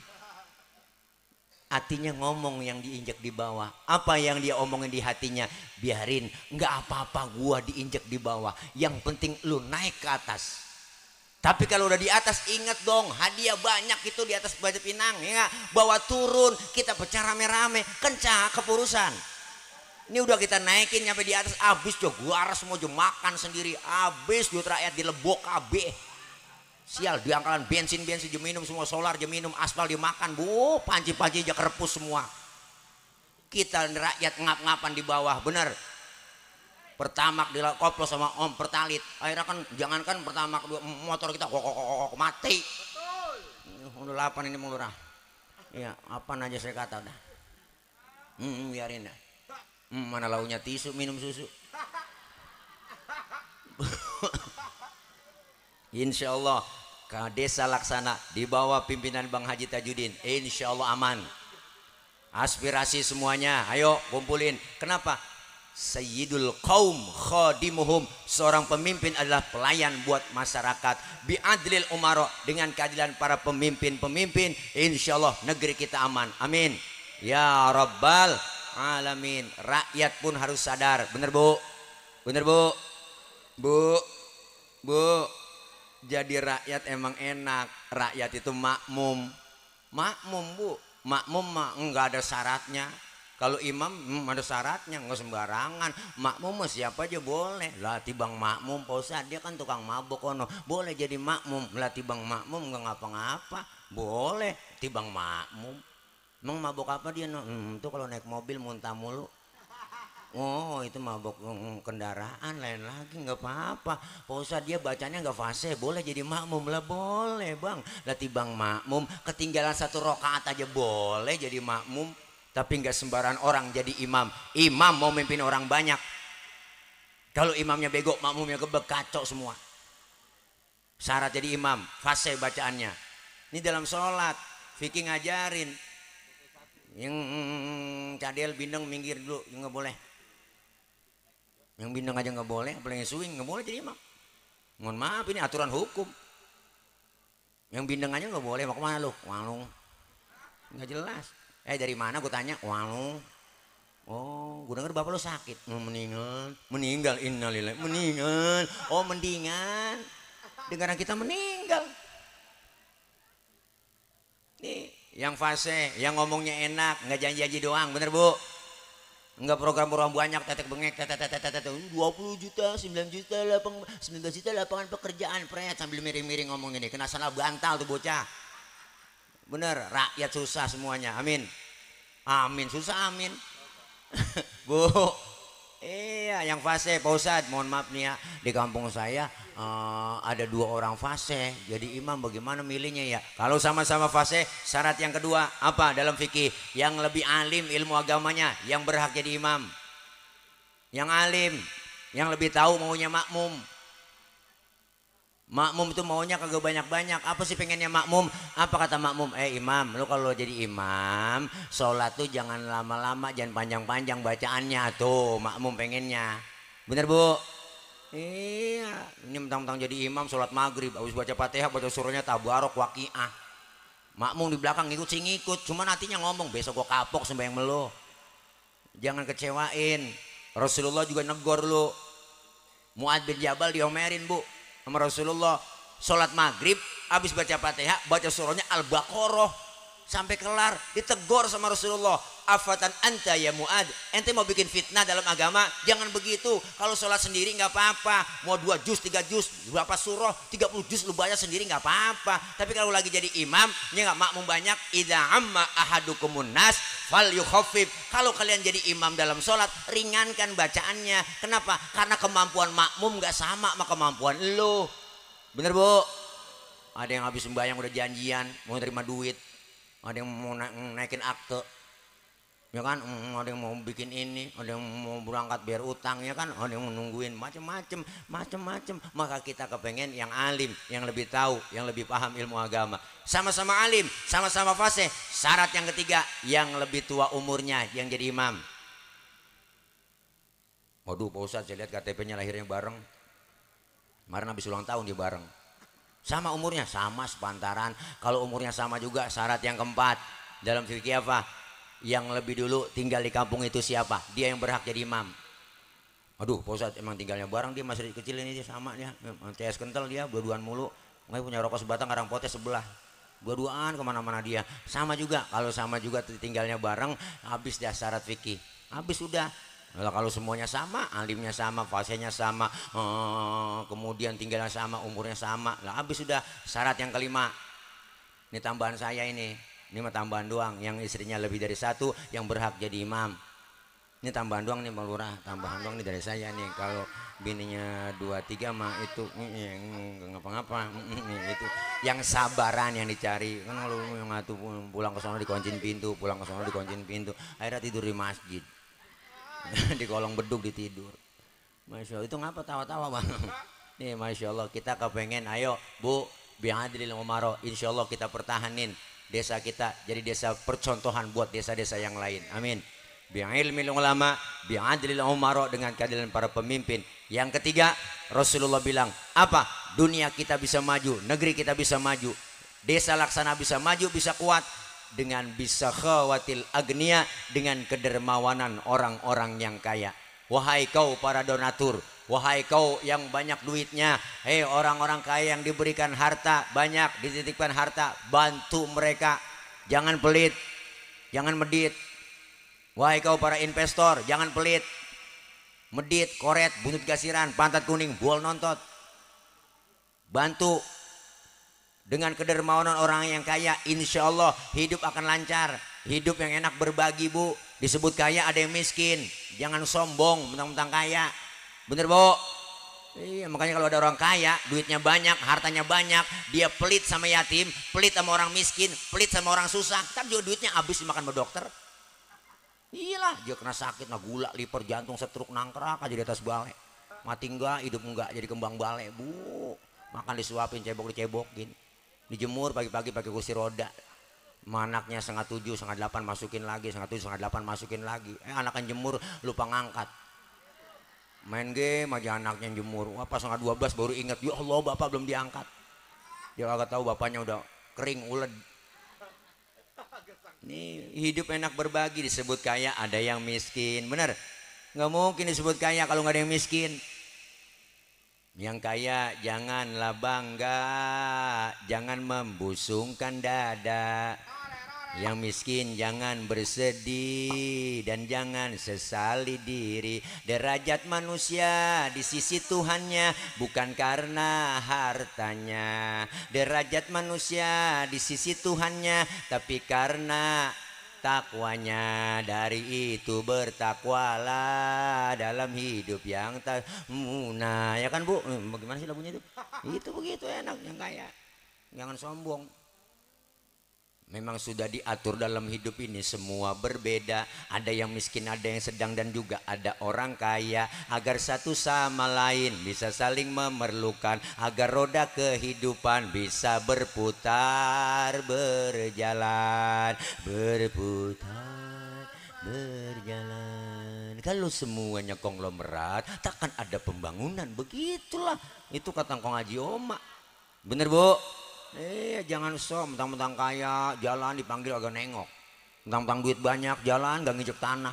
Hatinya ngomong yang diinjak di bawah. Apa yang dia omongin di hatinya? Biarin, nggak apa-apa gua diinjak di bawah. Yang penting lu naik ke atas. Tapi kalau udah di atas, ingat dong, hadiah banyak itu di atas panjat pinang. Ya, bawa turun, kita pecah rame-rame, kencah kepurusan. Ini udah kita naikin nyampe di atas, abis jo gua semua jo makan sendiri, abis jo rakyat dilebok KB. Sial, diangkalan bensin dia minum semua, solar dia minum, aspal dia makan, bu, panci-panci aja kerepus semua. Kita rakyat ngap-ngapan di bawah, bener. Pertamak dilakoplos sama Om Pertalit, akhirnya kan jangankan pertamak motor kita kok mati. Udah 8 ini mulurah. Iya, apaan aja saya kata udah. Biarin dah. Mana launya tisu, minum susu. Insya Allah ke desa Laksana di bawah pimpinan Bang Haji Tajudin, insya Allah aman. Aspirasi semuanya, ayo kumpulin. Kenapa? Sayyidul qaum khadimuhum, seorang pemimpin adalah pelayan buat masyarakat. Bi'adlil umaro, dengan keadilan para pemimpin-pemimpin, insya Allah negeri kita aman. Amin ya rabbal alamin. Rakyat pun harus sadar, bener bu, bener bu, bu. Jadi rakyat emang enak, rakyat itu makmum, bu, makmum mah enggak ada syaratnya. Kalau imam ada syaratnya, nggak sembarangan. Makmum mah siapa aja boleh. Lah tibang makmum, Pak Ustadz dia kan tukang mabok kono, boleh jadi makmum. Lah tibang makmum nggak ngapa-ngapa, boleh tibang makmum. Emang mabok apa dia? Tuh kalau naik mobil muntah mulu. Oh itu mabok kendaraan lain lagi, nggak apa-apa. Pak Ustadz dia bacanya nggak fase, boleh jadi makmum. Lah boleh bang, lah tibang makmum ketinggalan 1 rakaat aja boleh jadi makmum. Tapi nggak sembarangan orang jadi imam. Imam mau mimpin orang banyak, kalau imamnya bego makmumnya gebek, kacau semua. Syarat jadi imam fase bacaannya. Ini dalam sholat Vicky ngajarin, yang cadel bindeng minggir dulu, nggak boleh. Yang bindeng aja nggak boleh, apalagi swing nggak boleh jadi imam. Mohon maaf, ini aturan hukum. Yang bindeng aja nggak boleh. Mau kemana lu? Walung. Nggak jelas. Dari mana? Gue tanya. Walung. Oh, gue denger bapak lu sakit. Meninggal. Innalillahi. Meninggal. Oh, mendingan. Dengaran kita meninggal. Nih, yang fase, yang ngomongnya enak, nggak janji-janji doang, bener bu? Enggak program-program banyak, tetek bengek, 20 juta, 9 juta, 19 juta lapangan pekerjaan, pret sambil miring-miring ngomong ini, kena salah bantal tuh bocah. Bener, rakyat susah semuanya, amin. Amin, susah amin. Bu, iya yang fase, Pak Ustadz, mohon maaf nih ya, di kampung saya ada 2 orang fase, jadi imam bagaimana milihnya ya? Kalau sama-sama fase, syarat yang kedua apa dalam fikih? Yang lebih alim ilmu agamanya, yang berhak jadi imam. Yang alim, yang lebih tahu maunya makmum. Makmum itu maunya kagak banyak-banyak. Apa sih pengennya makmum? Apa kata makmum? Imam, lu kalau jadi imam, sholat tuh jangan lama-lama, jangan panjang-panjang bacaannya. Tuh makmum pengennya. Bener bu? Iya, ini mentang-mentang jadi imam sholat maghrib, habis baca fatihah, baca surahnya tabarok waqiah. Makmum di belakang ngikut sih ngikut, cuma nantinya ngomong besok gua kapok sembahyang melo. Jangan kecewain. Rasulullah juga negor lu. Mu'adz bin Jabal diomerin bu sama Rasulullah, sholat maghrib habis baca fatihah baca surahnya Al-Baqarah sampai kelar, ditegur sama Rasulullah, afatan anta ya Mu'adz, ente mau bikin fitnah dalam agama? Jangan begitu. Kalau sholat sendiri nggak apa-apa, mau 2 juz 3 juz berapa surah 30 juz lu baca sendiri nggak apa-apa. Tapi kalau lagi jadi imam ini nggak makmum banyak, idza amma ahadukumun nas fal yukhaffif. Kalau kalian jadi imam dalam sholat, ringankan bacaannya. Kenapa? Karena kemampuan makmum nggak sama sama kemampuan lo. Bener bu? Ada yang habis sembahyang udah janjian mau terima duit, ada yang mau naikin akte, ya kan, ada yang mau bikin ini, ada yang mau berangkat biar utang, ya kan, ada yang menungguin macem-macem. Maka kita kepengen yang alim, yang lebih tahu, yang lebih paham ilmu agama. Sama-sama alim, sama-sama fasih. Syarat yang ketiga, yang lebih tua umurnya yang jadi imam. Waduh Pak Ustadz, saya lihat KTP-nya lahirnya bareng. Kemarin habis ulang tahun dia bareng. Sama umurnya, sama sepantaran. Kalau umurnya sama juga, syarat yang keempat dalam fikih apa? Yang lebih dulu tinggal di kampung itu siapa? Dia yang berhak jadi imam. Aduh Pak Ustadz, emang tinggalnya bareng, dia masih kecil ini dia sama dia. CS kental dia, dua-duaan mulu. Nggak punya rokok sebatang, karang potes sebelah. Dua-duaan kemana-mana dia. Sama juga, kalau sama juga tinggalnya bareng, habis dah syarat fikih. Habis sudah. Kalau semuanya sama, alimnya sama, fasenya sama, kemudian tinggalnya sama, umurnya sama, lah habis sudah. Syarat yang kelima, ini tambahan saya ini mah tambahan doang. Yang istrinya lebih dari satu yang berhak jadi imam. Ini tambahan doang nih Bang Lurah, tambahan doang nih dari saya nih. Kalau bininya 2-3 mah itu nggak ngapa-ngapa. Itu yang sabaran yang dicari. Kan kalau yang ngatu pulang ke sana dikuncin pintu, pulang ke sana dikuncin pintu, akhirnya tidur di masjid. Di kolong beduk ditidur. Masya Allah, itu ngapa tawa-tawa Bang? Nih Masya Allah, kita kepengen, ayo Bu, bi'adlil umaro, insya Allah kita pertahanin desa kita jadi desa percontohan buat desa-desa yang lain. Amin. Bi'ilmil ulama, bi'adlil umaro, dengan keadilan para pemimpin. Yang ketiga, Rasulullah bilang apa? Dunia kita bisa maju, negeri kita bisa maju, desa laksana bisa maju, bisa kuat dengan bisa khawatil agnia, dengan kedermawanan orang-orang yang kaya. Wahai kau para donatur, wahai kau yang banyak duitnya, hei orang-orang kaya yang diberikan harta banyak, dititipkan harta, bantu mereka, jangan pelit, jangan medit. Wahai kau para investor, jangan pelit, medit, koret, buntut kasiran, pantat kuning, buol nontot. Bantu. Dengan kedermawanan orang yang kaya, insya Allah hidup akan lancar. Hidup yang enak, berbagi Bu. Disebut kaya ada yang miskin. Jangan sombong mentang-mentang kaya. Bener Bu? Iya, makanya kalau ada orang kaya, duitnya banyak, hartanya banyak, dia pelit sama yatim, pelit sama orang miskin, pelit sama orang susah, kan juga duitnya habis dimakan sama dokter. Iyalah, dia kena sakit, nah gula, liver, jantung, stroke, nangkrak aja di atas balai. Mati enggak, hidup enggak, jadi kembang balai Bu. Makan disuapin, cebok dicebokin, dijemur pagi-pagi pakai kursi roda. Anaknya 6:30, 7:30 masukin lagi, 7:30, 8 masukin lagi. Anaknya jemur lupa ngangkat. Main game aja anaknya jemur. Wah, pas 11:30 baru ingat, ya Allah bapak belum diangkat. Dia kagak tahu bapaknya udah kering uled. Nih hidup enak berbagi, disebut kaya ada yang miskin. Bener? Nggak mungkin disebut kaya kalau nggak ada yang miskin. Yang kaya janganlah bangga, jangan membusungkan dada. Yang miskin jangan bersedih dan jangan sesali diri. Derajat manusia di sisi Tuhannya bukan karena hartanya. Derajat manusia di sisi Tuhannya tapi karena takwanya. Dari itu bertakwalah dalam hidup yang tak munah. Ya kan Bu? Bagaimana sih lagunya itu? Itu begitu enak yang kaya. Jangan sombong. Memang sudah diatur dalam hidup ini semua berbeda. Ada yang miskin, ada yang sedang, dan juga ada orang kaya. Agar satu sama lain bisa saling memerlukan, agar roda kehidupan bisa berputar, berjalan, berputar, berjalan. Kalau semuanya konglomerat, takkan ada pembangunan. Begitulah. Itu kata Kong Haji Oma. Bener Bu? Jangan mentang-mentang kaya jalan dipanggil agak nengok, mentang-mentang duit banyak jalan gak nginjek tanah.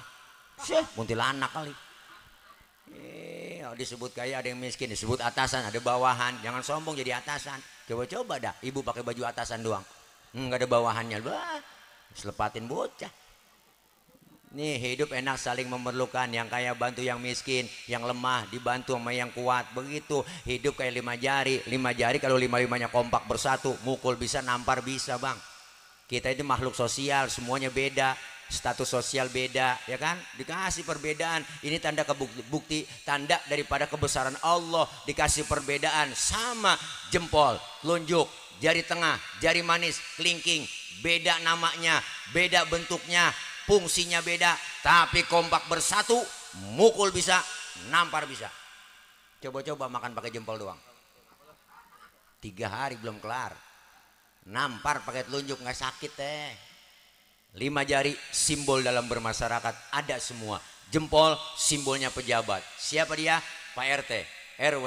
Kuntilanak kali. Disebut kaya ada yang miskin, disebut atasan ada bawahan. Jangan sombong jadi atasan. Coba-coba dah ibu pakai baju atasan doang, nggak ada bawahannya. Bah, selepatin bocah. Nih hidup enak saling memerlukan. Yang kaya bantu yang miskin, yang lemah dibantu sama yang kuat. Begitu hidup kayak 5 jari. 5 jari kalau 5-5-nya kompak bersatu, mukul bisa, nampar bisa Bang. Kita itu makhluk sosial, semuanya beda, status sosial beda, ya kan? Dikasih perbedaan. Ini tanda bukti, tanda daripada kebesaran Allah. Dikasih perbedaan sama jempol, telunjuk, jari tengah, jari manis, kelingking, beda namanya, beda bentuknya, fungsinya beda, tapi kompak bersatu, mukul bisa, nampar bisa. Coba-coba makan pakai jempol doang. 3 hari belum kelar. Nampar pakai telunjuk nggak sakit teh. 5 jari simbol dalam bermasyarakat ada semua. Jempol simbolnya pejabat. Siapa dia? Pak RT, RW,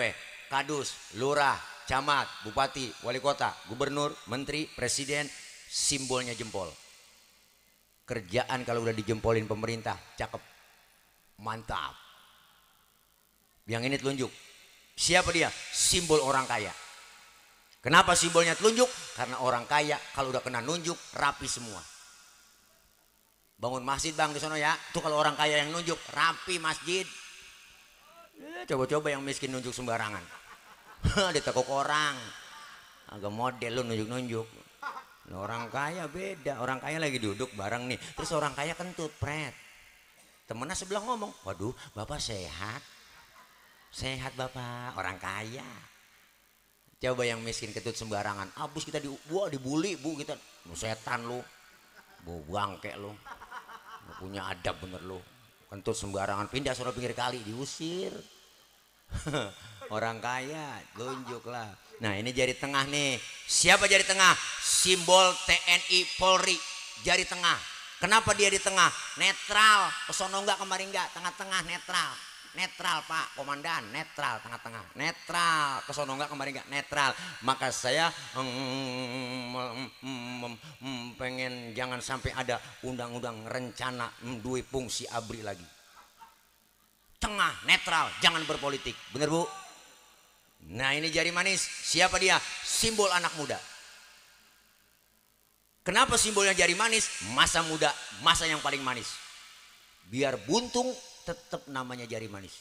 Kadus, Lurah, Camat, Bupati, Wali Kota, Gubernur, Menteri, Presiden, simbolnya jempol. Kerjaan kalau udah dijempolin pemerintah, cakep, mantap. Yang ini telunjuk. Siapa dia? Simbol orang kaya. Kenapa simbolnya telunjuk? Karena orang kaya kalau udah kena nunjuk rapi semua. Bangun masjid bang di sana ya, tuh kalau orang kaya yang nunjuk rapi masjid. Coba-coba yang miskin nunjuk sembarangan. Ditekuk orang, agak model lu nunjuk-nunjuk. Orang kaya beda, orang kaya lagi duduk bareng nih, terus orang kaya kentut pret. Temennya sebelah ngomong, waduh bapak sehat, sehat bapak, orang kaya. Coba yang miskin ketut sembarangan, abus kita dibully bu kita, setan lu, bu bangke lu, lu punya adab bener lu, kentut sembarangan, pindah suruh pinggir kali diusir. Orang kaya, tunjuklah. Nah ini jari tengah nih, siapa jari tengah? Simbol TNI Polri, jari tengah. Kenapa dia di tengah? Netral, kesono enggak kemari enggak, tengah-tengah netral. Netral Pak Komandan, netral tengah-tengah, netral kesono enggak kemarin enggak netral. Maka saya pengen jangan sampai ada undang-undang rencana dua fungsi ABRI lagi. Tengah netral, jangan berpolitik, bener bu? Nah ini jari manis, siapa dia? Simbol anak muda. Kenapa simbolnya jari manis? Masa muda, masa yang paling manis. Biar buntung tetap namanya jari manis.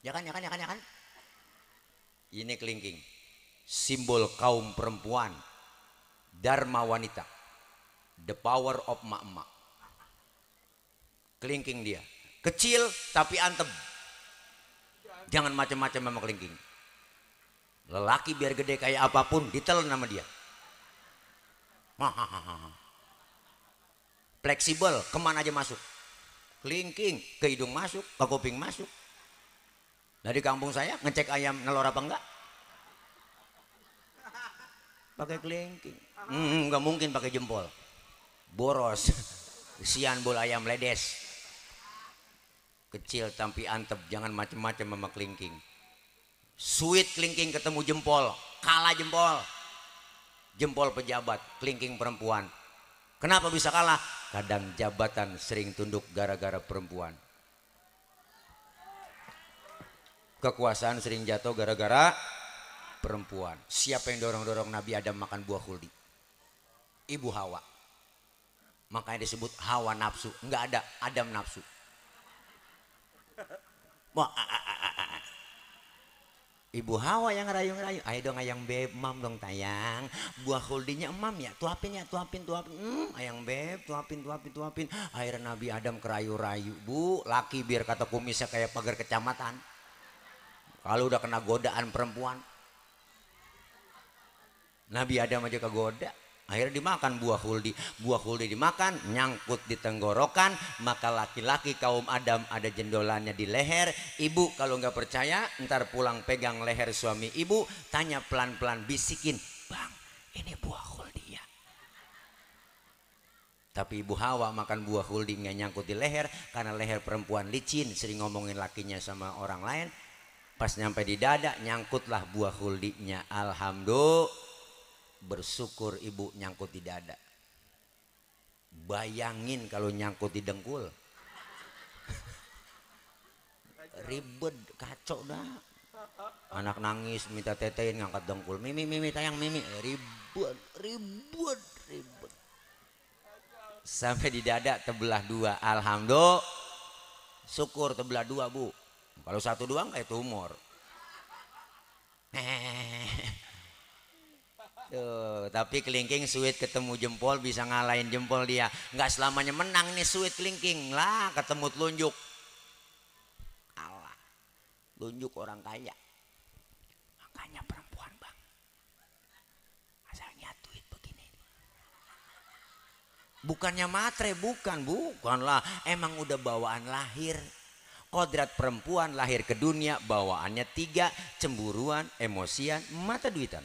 Ya kan, ya kan, ya kan, ya kan. Ini kelingking, simbol kaum perempuan, dharma wanita, the power of mak-mak. Kelingking dia, kecil tapi antep. Jangan macam-macam sama kelingking. Lelaki biar gede kayak apapun ditelan nama dia. Fleksibel, kemana aja masuk. Kelingking ke hidung masuk, ke kuping masuk. Dari kampung saya ngecek ayam nelor apa enggak? Pakai kelingking. Enggak mungkin pakai jempol. Boros. Kesian bol ayam ledes. Kecil tapi antep, jangan macem-macem sama kelingking. Sweet kelingking ketemu jempol, kalah jempol. Jempol pejabat, kelingking perempuan. Kenapa bisa kalah? Kadang jabatan sering tunduk gara-gara perempuan. Kekuasaan sering jatuh gara-gara perempuan. Siapa yang dorong-dorong Nabi Adam makan buah khuldi? Ibu Hawa. Makanya disebut Hawa nafsu. Enggak ada Adam nafsu. Wah, Ibu Hawa yang ngerayu-ngerayu, ayo dong ayang beb, mam dong tayang, buah khuldinya emam ya, tuapin ya, tuapin. Ayang beb, tuapin. Akhirnya Nabi Adam kerayu-rayu, bu, laki biar kata kumisnya kayak pagar kecamatan. Kalau udah kena godaan perempuan, Nabi Adam aja kegoda. Akhirnya dimakan buah khuldi dimakan, nyangkut di tenggorokan, maka laki-laki kaum Adam ada jendolannya di leher. Ibu kalau nggak percaya, ntar pulang pegang leher suami ibu, tanya pelan-pelan, bisikin, bang, ini buah khuldi ya. Tapi ibu Hawa makan buah khuldi nggak nyangkut di leher, karena leher perempuan licin, sering ngomongin lakinya sama orang lain. Pas nyampe di dada, nyangkutlah buah khuldinya. Alhamdulillah. Bersyukur ibu nyangkut di dada. Bayangin kalau nyangkut di dengkul. Ribet, kacau dah. Anak nangis minta tetein, ngangkat dengkul. Mimi tayang mimi. Ribet. Sampai di dada terbelah dua. Alhamdulillah. Syukur terbelah dua bu. Kalau satu doang kayak tumor. Tuh, tapi kelingking sweet ketemu jempol bisa ngalahin jempol dia. Nggak selamanya menang nih sweet kelingking lah, ketemu telunjuk kalah. Telunjuk orang kaya. Makanya perempuan bang, asal nyatuin begini, Bukannya matre, bukanlah. Emang udah bawaan lahir. Kodrat perempuan lahir ke dunia bawaannya 3, cemburuan, emosian, mata duitan.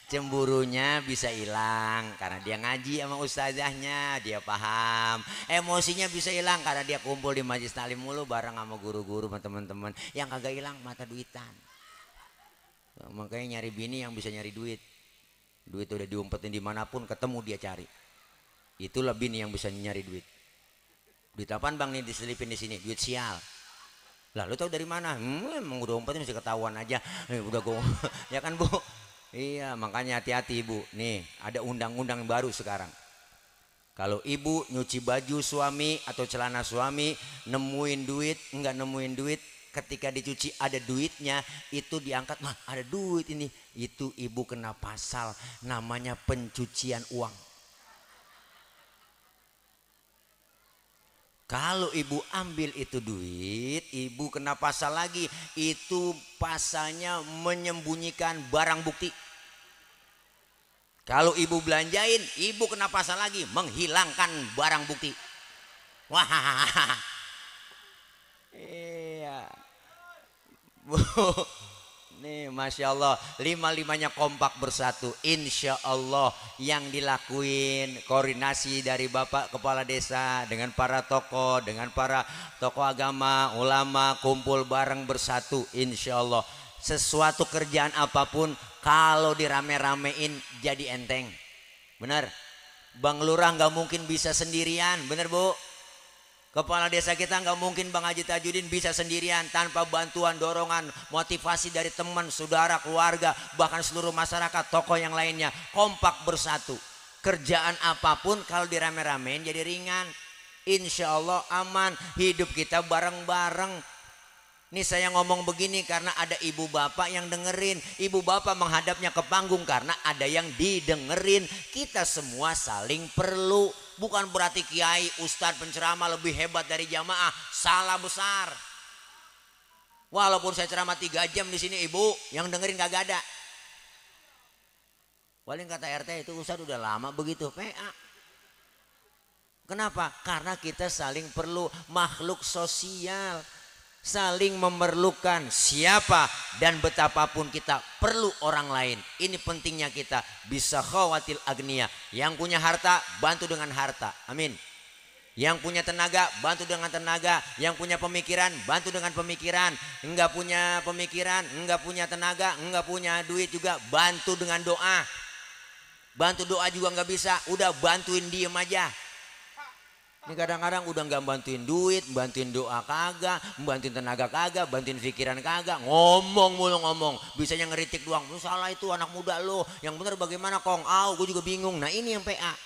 Cemburunya bisa hilang karena dia ngaji sama ustazahnya, dia paham. Emosinya bisa hilang karena dia kumpul di majelis taklim mulu bareng sama guru-guru sama teman-teman. Yang kagak hilang mata duitan. Makanya nyari bini yang bisa nyari duit. Duit udah diumpetin dimanapun ketemu dia cari. Itulah bini yang bisa nyari duit. Duit apaan bang nih diselipin di sini? Duit sial. Lah lu tahu dari mana? Emang udah umpetin masih ketahuan aja. Udah gue ya kan bu. Iya makanya hati-hati ibu. Nih ada undang-undang baru sekarang. Kalau ibu nyuci baju suami atau celana suami nemuin duit, enggak nemuin duit, ketika dicuci ada duitnya, itu diangkat, mah ada duit ini, itu ibu kena pasal namanya pencucian uang. Kalau ibu ambil itu duit, ibu kena pasal lagi, itu pasalnya menyembunyikan barang bukti. Kalau ibu belanjain, ibu kena pasal lagi menghilangkan barang bukti. Wah, iya, bu, nih masya Allah, 5-5-nya kompak bersatu. Insya Allah yang dilakuin koordinasi dari Bapak Kepala Desa dengan para tokoh, dengan para tokoh agama, ulama, kumpul bareng bersatu. Insya Allah sesuatu kerjaan apapun kalau dirame-ramein jadi enteng. Bener, Bang Lurah nggak mungkin bisa sendirian, bener bu. Kepala desa kita nggak mungkin Bang Haji Tajudin bisa sendirian tanpa bantuan, dorongan, motivasi dari teman, saudara, keluarga, bahkan seluruh masyarakat, tokoh yang lainnya. Kompak bersatu. Kerjaan apapun kalau dirame-ramein jadi ringan. Insya Allah aman. Hidup kita bareng-bareng. Ini saya ngomong begini karena ada ibu bapak yang dengerin. Ibu bapak menghadapnya ke panggung karena ada yang didengerin. Kita semua saling perlu. Bukan berarti kiai, ustadz, penceramah lebih hebat dari jamaah. Salah besar. Walaupun saya ceramah 3 jam di sini ibu, yang dengerin kagak ada. Paling kata RT itu ustadz udah lama begitu. PA. Kenapa? Karena kita saling perlu, makhluk sosial. Saling memerlukan, siapa dan betapapun kita perlu orang lain. Ini pentingnya kita. Bisa khawatil agniya. Yang punya harta bantu dengan harta. Amin. Yang punya tenaga bantu dengan tenaga. Yang punya pemikiran bantu dengan pemikiran. Enggak punya pemikiran, enggak punya tenaga, enggak punya duit juga bantu dengan doa. Bantu doa juga enggak bisa, udah bantuin diem aja. Ini kadang-kadang udah nggak bantuin duit, bantuin doa kagak, bantuin tenaga kagak, bantuin pikiran kagak, ngomong mulu ngomong, bisanya ngeritik doang. Lu salah itu anak muda lo, yang bener bagaimana kong? Gue juga bingung. Nah ini yang PA.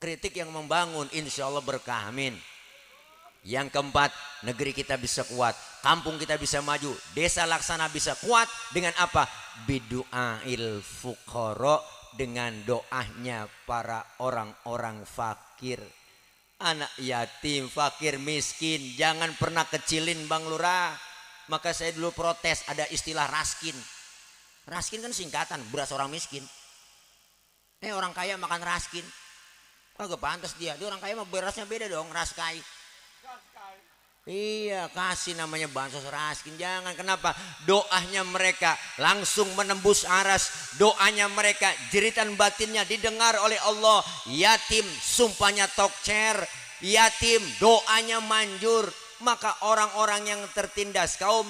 Kritik yang membangun, insya Allah berkah, amin. Yang keempat, negeri kita bisa kuat, kampung kita bisa maju, desa laksana bisa kuat dengan apa? Bidu'ail fuqara, dengan doanya para orang-orang fakir, anak yatim, fakir, miskin. Jangan pernah kecilin Bang Lurah. Maka saya dulu protes ada istilah raskin. Raskin kan singkatan beras orang miskin. Orang kaya makan raskin, kagak pantas dia orang kaya mah berasnya beda dong, raskai. Iya, kasih namanya bansos raskin. Jangan. Kenapa? Doanya mereka langsung menembus aras. Doanya mereka, jeritan batinnya didengar oleh Allah. Yatim sumpahnya tokcer, yatim doanya manjur. Maka orang-orang yang tertindas, kaum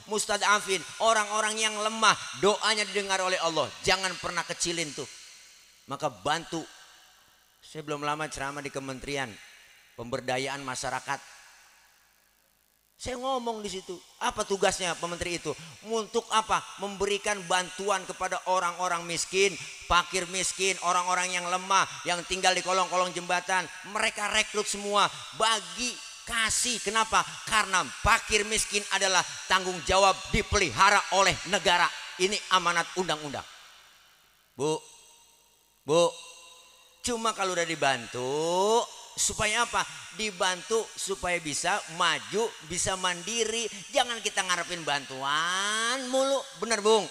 mustadafin, orang-orang yang lemah, doanya didengar oleh Allah. Jangan pernah kecilin tuh. Maka bantu. Saya belum lama ceramah di Kementerian Pemberdayaan Masyarakat. Saya ngomong di situ, apa tugasnya pementeri itu? Untuk apa? Memberikan bantuan kepada orang-orang miskin, fakir miskin, orang-orang yang lemah, yang tinggal di kolong-kolong jembatan. Mereka rekrut semua, bagi, kasih. Kenapa? Karena fakir miskin adalah tanggung jawab dipelihara oleh negara. Ini amanat undang-undang. Bu, cuma kalau udah dibantu, supaya apa? Dibantu supaya bisa maju, bisa mandiri. Jangan kita ngarepin bantuan mulu. Bener Bung?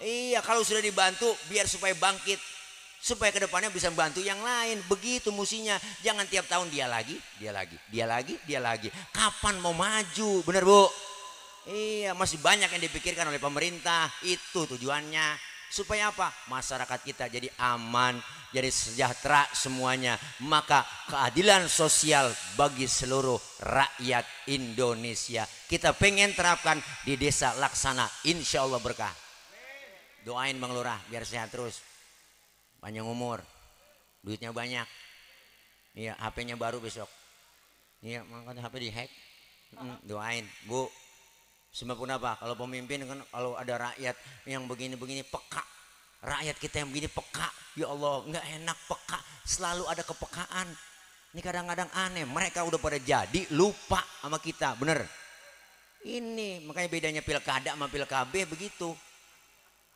Iya, kalau sudah dibantu biar supaya bangkit, supaya kedepannya bisa membantu yang lain. Begitu musinya. Jangan tiap tahun dia lagi, dia lagi, dia lagi, dia lagi. Kapan mau maju? Bener Bu? Iya, masih banyak yang dipikirkan oleh pemerintah. Itu tujuannya. Supaya apa? Masyarakat kita jadi aman, jadi sejahtera semuanya. Maka keadilan sosial bagi seluruh rakyat Indonesia kita pengen terapkan di desa Laksana. Insya Allah berkah. Doain Bang Lurah biar sehat terus, panjang umur, duitnya banyak. Iya, HP-nya baru besok. Iya, makanya HP dihack. Doain Bu. Sebab kenapa? Kalau pemimpin kan, kalau ada rakyat yang begini-begini peka, rakyat kita yang begini peka, ya Allah nggak enak peka, selalu ada kepekaan. Ini kadang-kadang aneh, mereka udah pada jadi lupa sama kita, bener. Ini makanya bedanya pilkada sama pilkab begitu.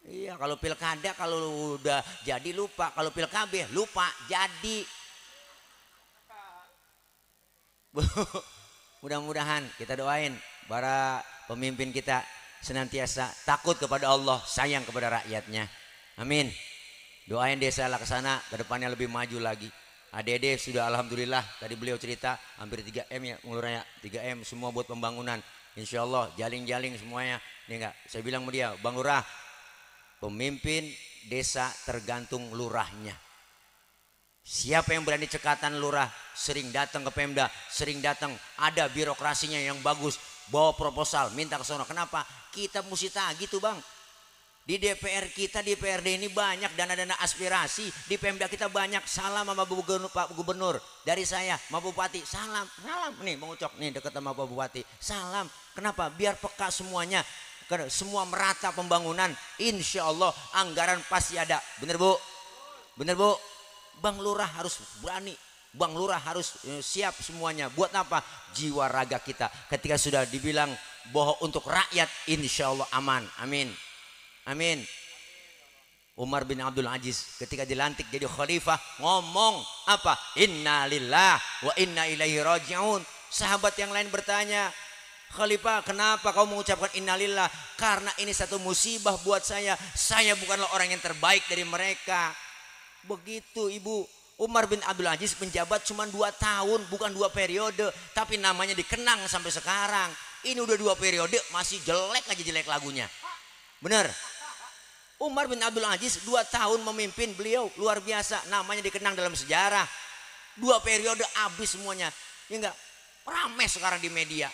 Iya, kalau pilkada kalau udah jadi lupa, kalau pilkab lupa jadi. Mudah-mudahan kita doain para pemimpin kita senantiasa takut kepada Allah, sayang kepada rakyatnya. Amin. Doain desa Laksana ke depannya lebih maju lagi. ADD sudah alhamdulillah, tadi beliau cerita hampir 3M ya, ngulurnya 3M semua buat pembangunan. Insya Allah jaling-jaling semuanya. Ini enggak, saya bilang sama dia, Bang Lurah, pemimpin desa tergantung lurahnya. Siapa yang berani cekatan lurah, sering datang ke Pemda, sering datang, ada birokrasinya yang bagus, bawa proposal, minta ke sono. Kenapa? Kita mesti tagih tuh Bang. Di DPR kita, di DPRD ini banyak dana-dana aspirasi, di Pemda kita banyak. Salam sama Pak Gubernur dari saya, sama Bupati, salam, salam. Nih Bang Ucok nih dekat sama Pak Bupati, salam. Kenapa? Biar peka semuanya, semua merata pembangunan. Insya Allah anggaran pasti ada. Bener Bu? Bener Bu? Bang Lurah harus berani, Bang Lurah harus siap semuanya. Buat apa? Jiwa raga kita ketika sudah dibilang bahwa untuk rakyat, insya Allah aman. Amin. Amin. Umar bin Abdul Aziz ketika dilantik jadi khalifah ngomong apa? Inna lillah wa inna ilaihi raji'un. Sahabat yang lain bertanya, Khalifah, kenapa kau mengucapkan innalillah? Karena ini satu musibah buat saya. Saya bukanlah orang yang terbaik dari mereka. Begitu Ibu. Umar bin Abdul Aziz menjabat cuma 2 tahun, bukan 2 periode, tapi namanya dikenang sampai sekarang. Ini udah 2 periode masih jelek aja, jelek lagunya. Bener. Umar bin Abdul Aziz 2 tahun memimpin, beliau luar biasa, namanya dikenang dalam sejarah. 2 periode habis semuanya. Ya enggak? Rame sekarang di media.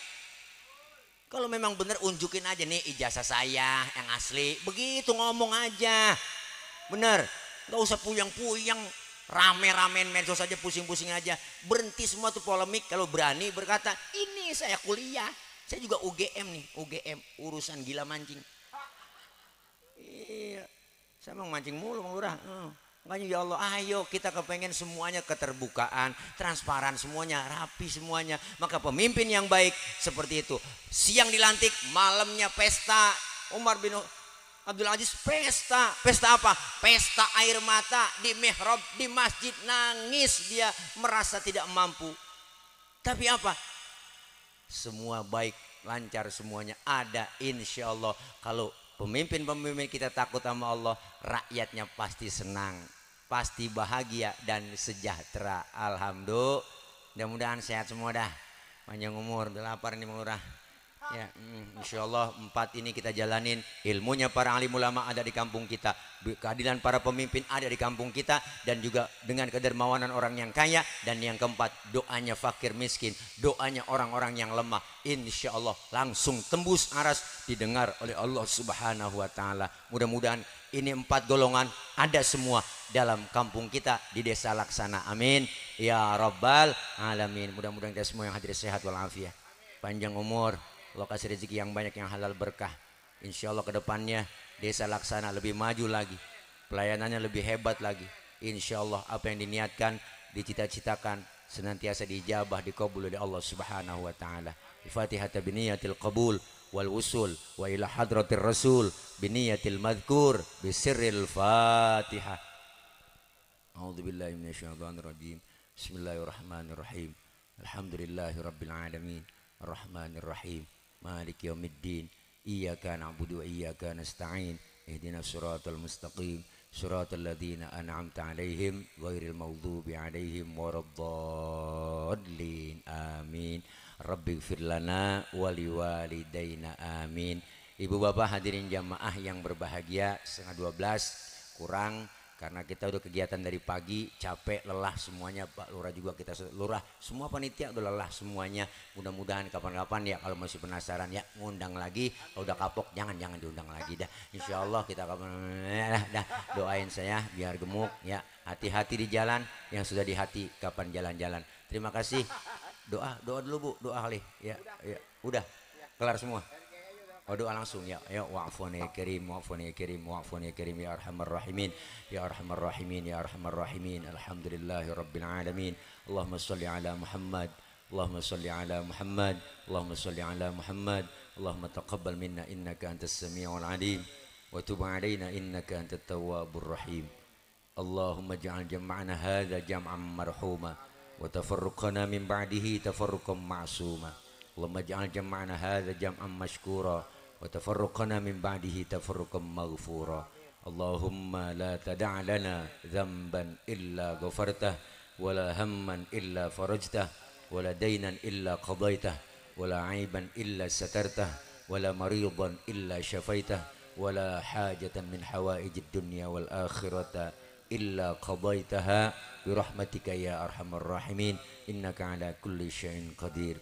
Kalau memang bener unjukin aja nih ijazah saya yang asli, begitu ngomong aja. Bener. Nggak usah puyang-puyang, rame-ramein medsos saja, pusing-pusing aja. Berhenti semua tuh polemik. Kalau berani berkata, ini saya kuliah, saya juga UGM nih, UGM urusan gila mancing. Iya, saya mau mancing mulu Bang Lurah. Makanya ya Allah, ayo kita kepengen semuanya keterbukaan, transparan semuanya, rapi semuanya. Maka pemimpin yang baik seperti itu. Siang dilantik, malamnya pesta. Umar bin Abdul Aziz pesta. Pesta apa? Pesta air mata di mihrab, di masjid, nangis dia merasa tidak mampu. Tapi apa? Semua baik, lancar semuanya ada insya Allah. Kalau pemimpin-pemimpin kita takut sama Allah, rakyatnya pasti senang, pasti bahagia dan sejahtera. Alhamdulillah. Mudah-mudahan sehat semua dah. Panjang umur, udah lapar nih Bang Lurah. Ya, insya Allah 4 ini kita jalanin. Ilmunya para alim ulama ada di kampung kita, keadilan para pemimpin ada di kampung kita, dan juga dengan kedermawanan orang yang kaya. Dan yang keempat, doanya fakir miskin, doanya orang-orang yang lemah, insya Allah langsung tembus aras, didengar oleh Allah Subhanahu wa Ta'ala. Mudah-mudahan ini 4 golongan ada semua dalam kampung kita di desa Laksana. Amin ya rabbal alamin. Mudah-mudahan kita semua yang hadir sehat walafiat, panjang umur, Allah kasih rezeki yang banyak, yang halal, berkah. Insya Allah kedepannya desa Laksana lebih maju lagi, pelayanannya lebih hebat lagi. Insya Allah apa yang diniatkan, dicita-citakan senantiasa dijabah, dikabul oleh Allah Subhanahu wa Ta'ala. Al-Fatihah biniyatil qabul wal usul wa ila hadratir rasul biniyatil madhkur bisirril Fatihah. A'udzubillahi minasyaitonir rajim. Bismillahirrahmanirrahim. Alhamdulillahi rabbil alamin. Ar-Rahmanir Rahim. Maliki yaumiddin. Iyyaka na'budu wa iyyaka nasta'in. ihdinas siratal mustaqim siratal ladzina an'amta 'alaihim ghairil maghdubi 'alaihim waraddallin. Amin. Rabbighfir lana wa liwalidayna. Amin. Ibu bapak hadirin jamaah yang berbahagia, 11:30 kurang karena kita udah kegiatan dari pagi, capek, lelah semuanya. Pak Lurah juga, kita Lurah, semua panitia udah lelah semuanya. Mudah-mudahan kapan-kapan ya kalau masih penasaran ya ngundang lagi. Kalau udah kapok jangan diundang lagi dah. Insya Allah kita kapan dah doain saya biar gemuk ya. Hati-hati di jalan, yang sudah di hati kapan jalan-jalan. Terima kasih. Doa dulu Bu, doa kali ya. Udah kelar semua. Oh doa langsung ya. Ya wa'afuni ya karim, wa'afuni ya karim, wa'afuni ya karim ya arhamar rahimin, ya arhamar rahimin, ya arhamar rahimin. Alhamdulillahi rabbil alamin. Allahumma shalli ala Muhammad, Allahumma shalli ala Muhammad, Allahumma shalli ala Muhammad. Allahumma taqabbal minna innaka antas samiul alim wa tub alaina innaka antat tawwabur rahim. Allahumma ja'al jam'ana hadza jam'an marhuma wa tafarruqana min ba'dihi tafarruqan ma'suma. Allahumma ja'al jam'ana hadza jam'an mashkura wa tafarruqana min ba'dihi tafarruqan maghfura. Allahumma la tada' lana dhanban illa ghafartah wa la hamman illa farajtah wa la daynan illa qadaitah wa la 'aiban illa satartah wa la maridan illa syafaitah wa la hajatan min hawaijid dunya wal akhirata illa qadaitaha bi rahmatika ya arhamar rahimin innaka ala kulli syai'in qadir.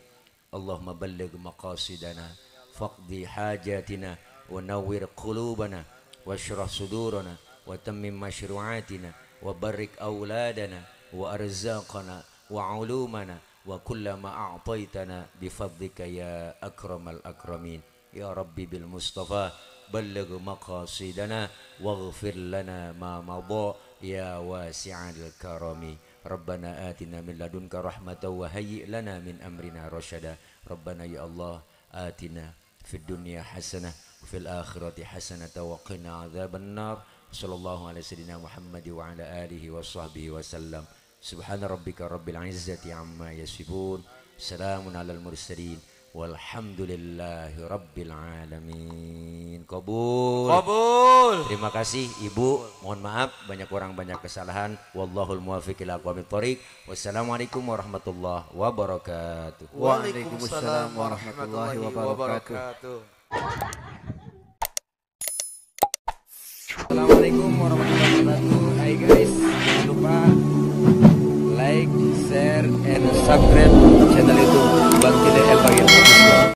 Allahumma balligh maqasidana faqdi hajatina wa nawwir qulubana washrah sudurana wa tammim mashru'atina wa barik auladana wa arzaqana wa ulumana wa kullama a'taitana bifadlika ya akramal akramin. Ya Rabbi bil Mustafa balligh maqasidana waghfir lana ma madha ya wasi'al karami. Rabbana atina min ladunka rahmatan wa hayyi' lana min amrina rasyada. Rabbana ya Allah atina fid dunya hasanah wa fil akhirati hasanah wa qina adzabannar. Sallallahu alaihi sayyidina Muhammad wa ala alihi wa sahbihi wa sallam. Subhana rabbika rabbil izzati amma yasifun. Salamun alal mursalin. Walhamdulillahi rabbil alamin. Qabul. Terima kasih Ibu. Mohon maaf banyak kurang banyak kesalahan. Wallahul muwaffiq ila aqwamit thoriq. Wassalamualaikum warahmatullahi wabarakatuh. Waalaikumsalam warahmatullahi wabarakatuh. Assalamualaikum warahmatullahi wabarakatuh. Hai guys, jangan lupa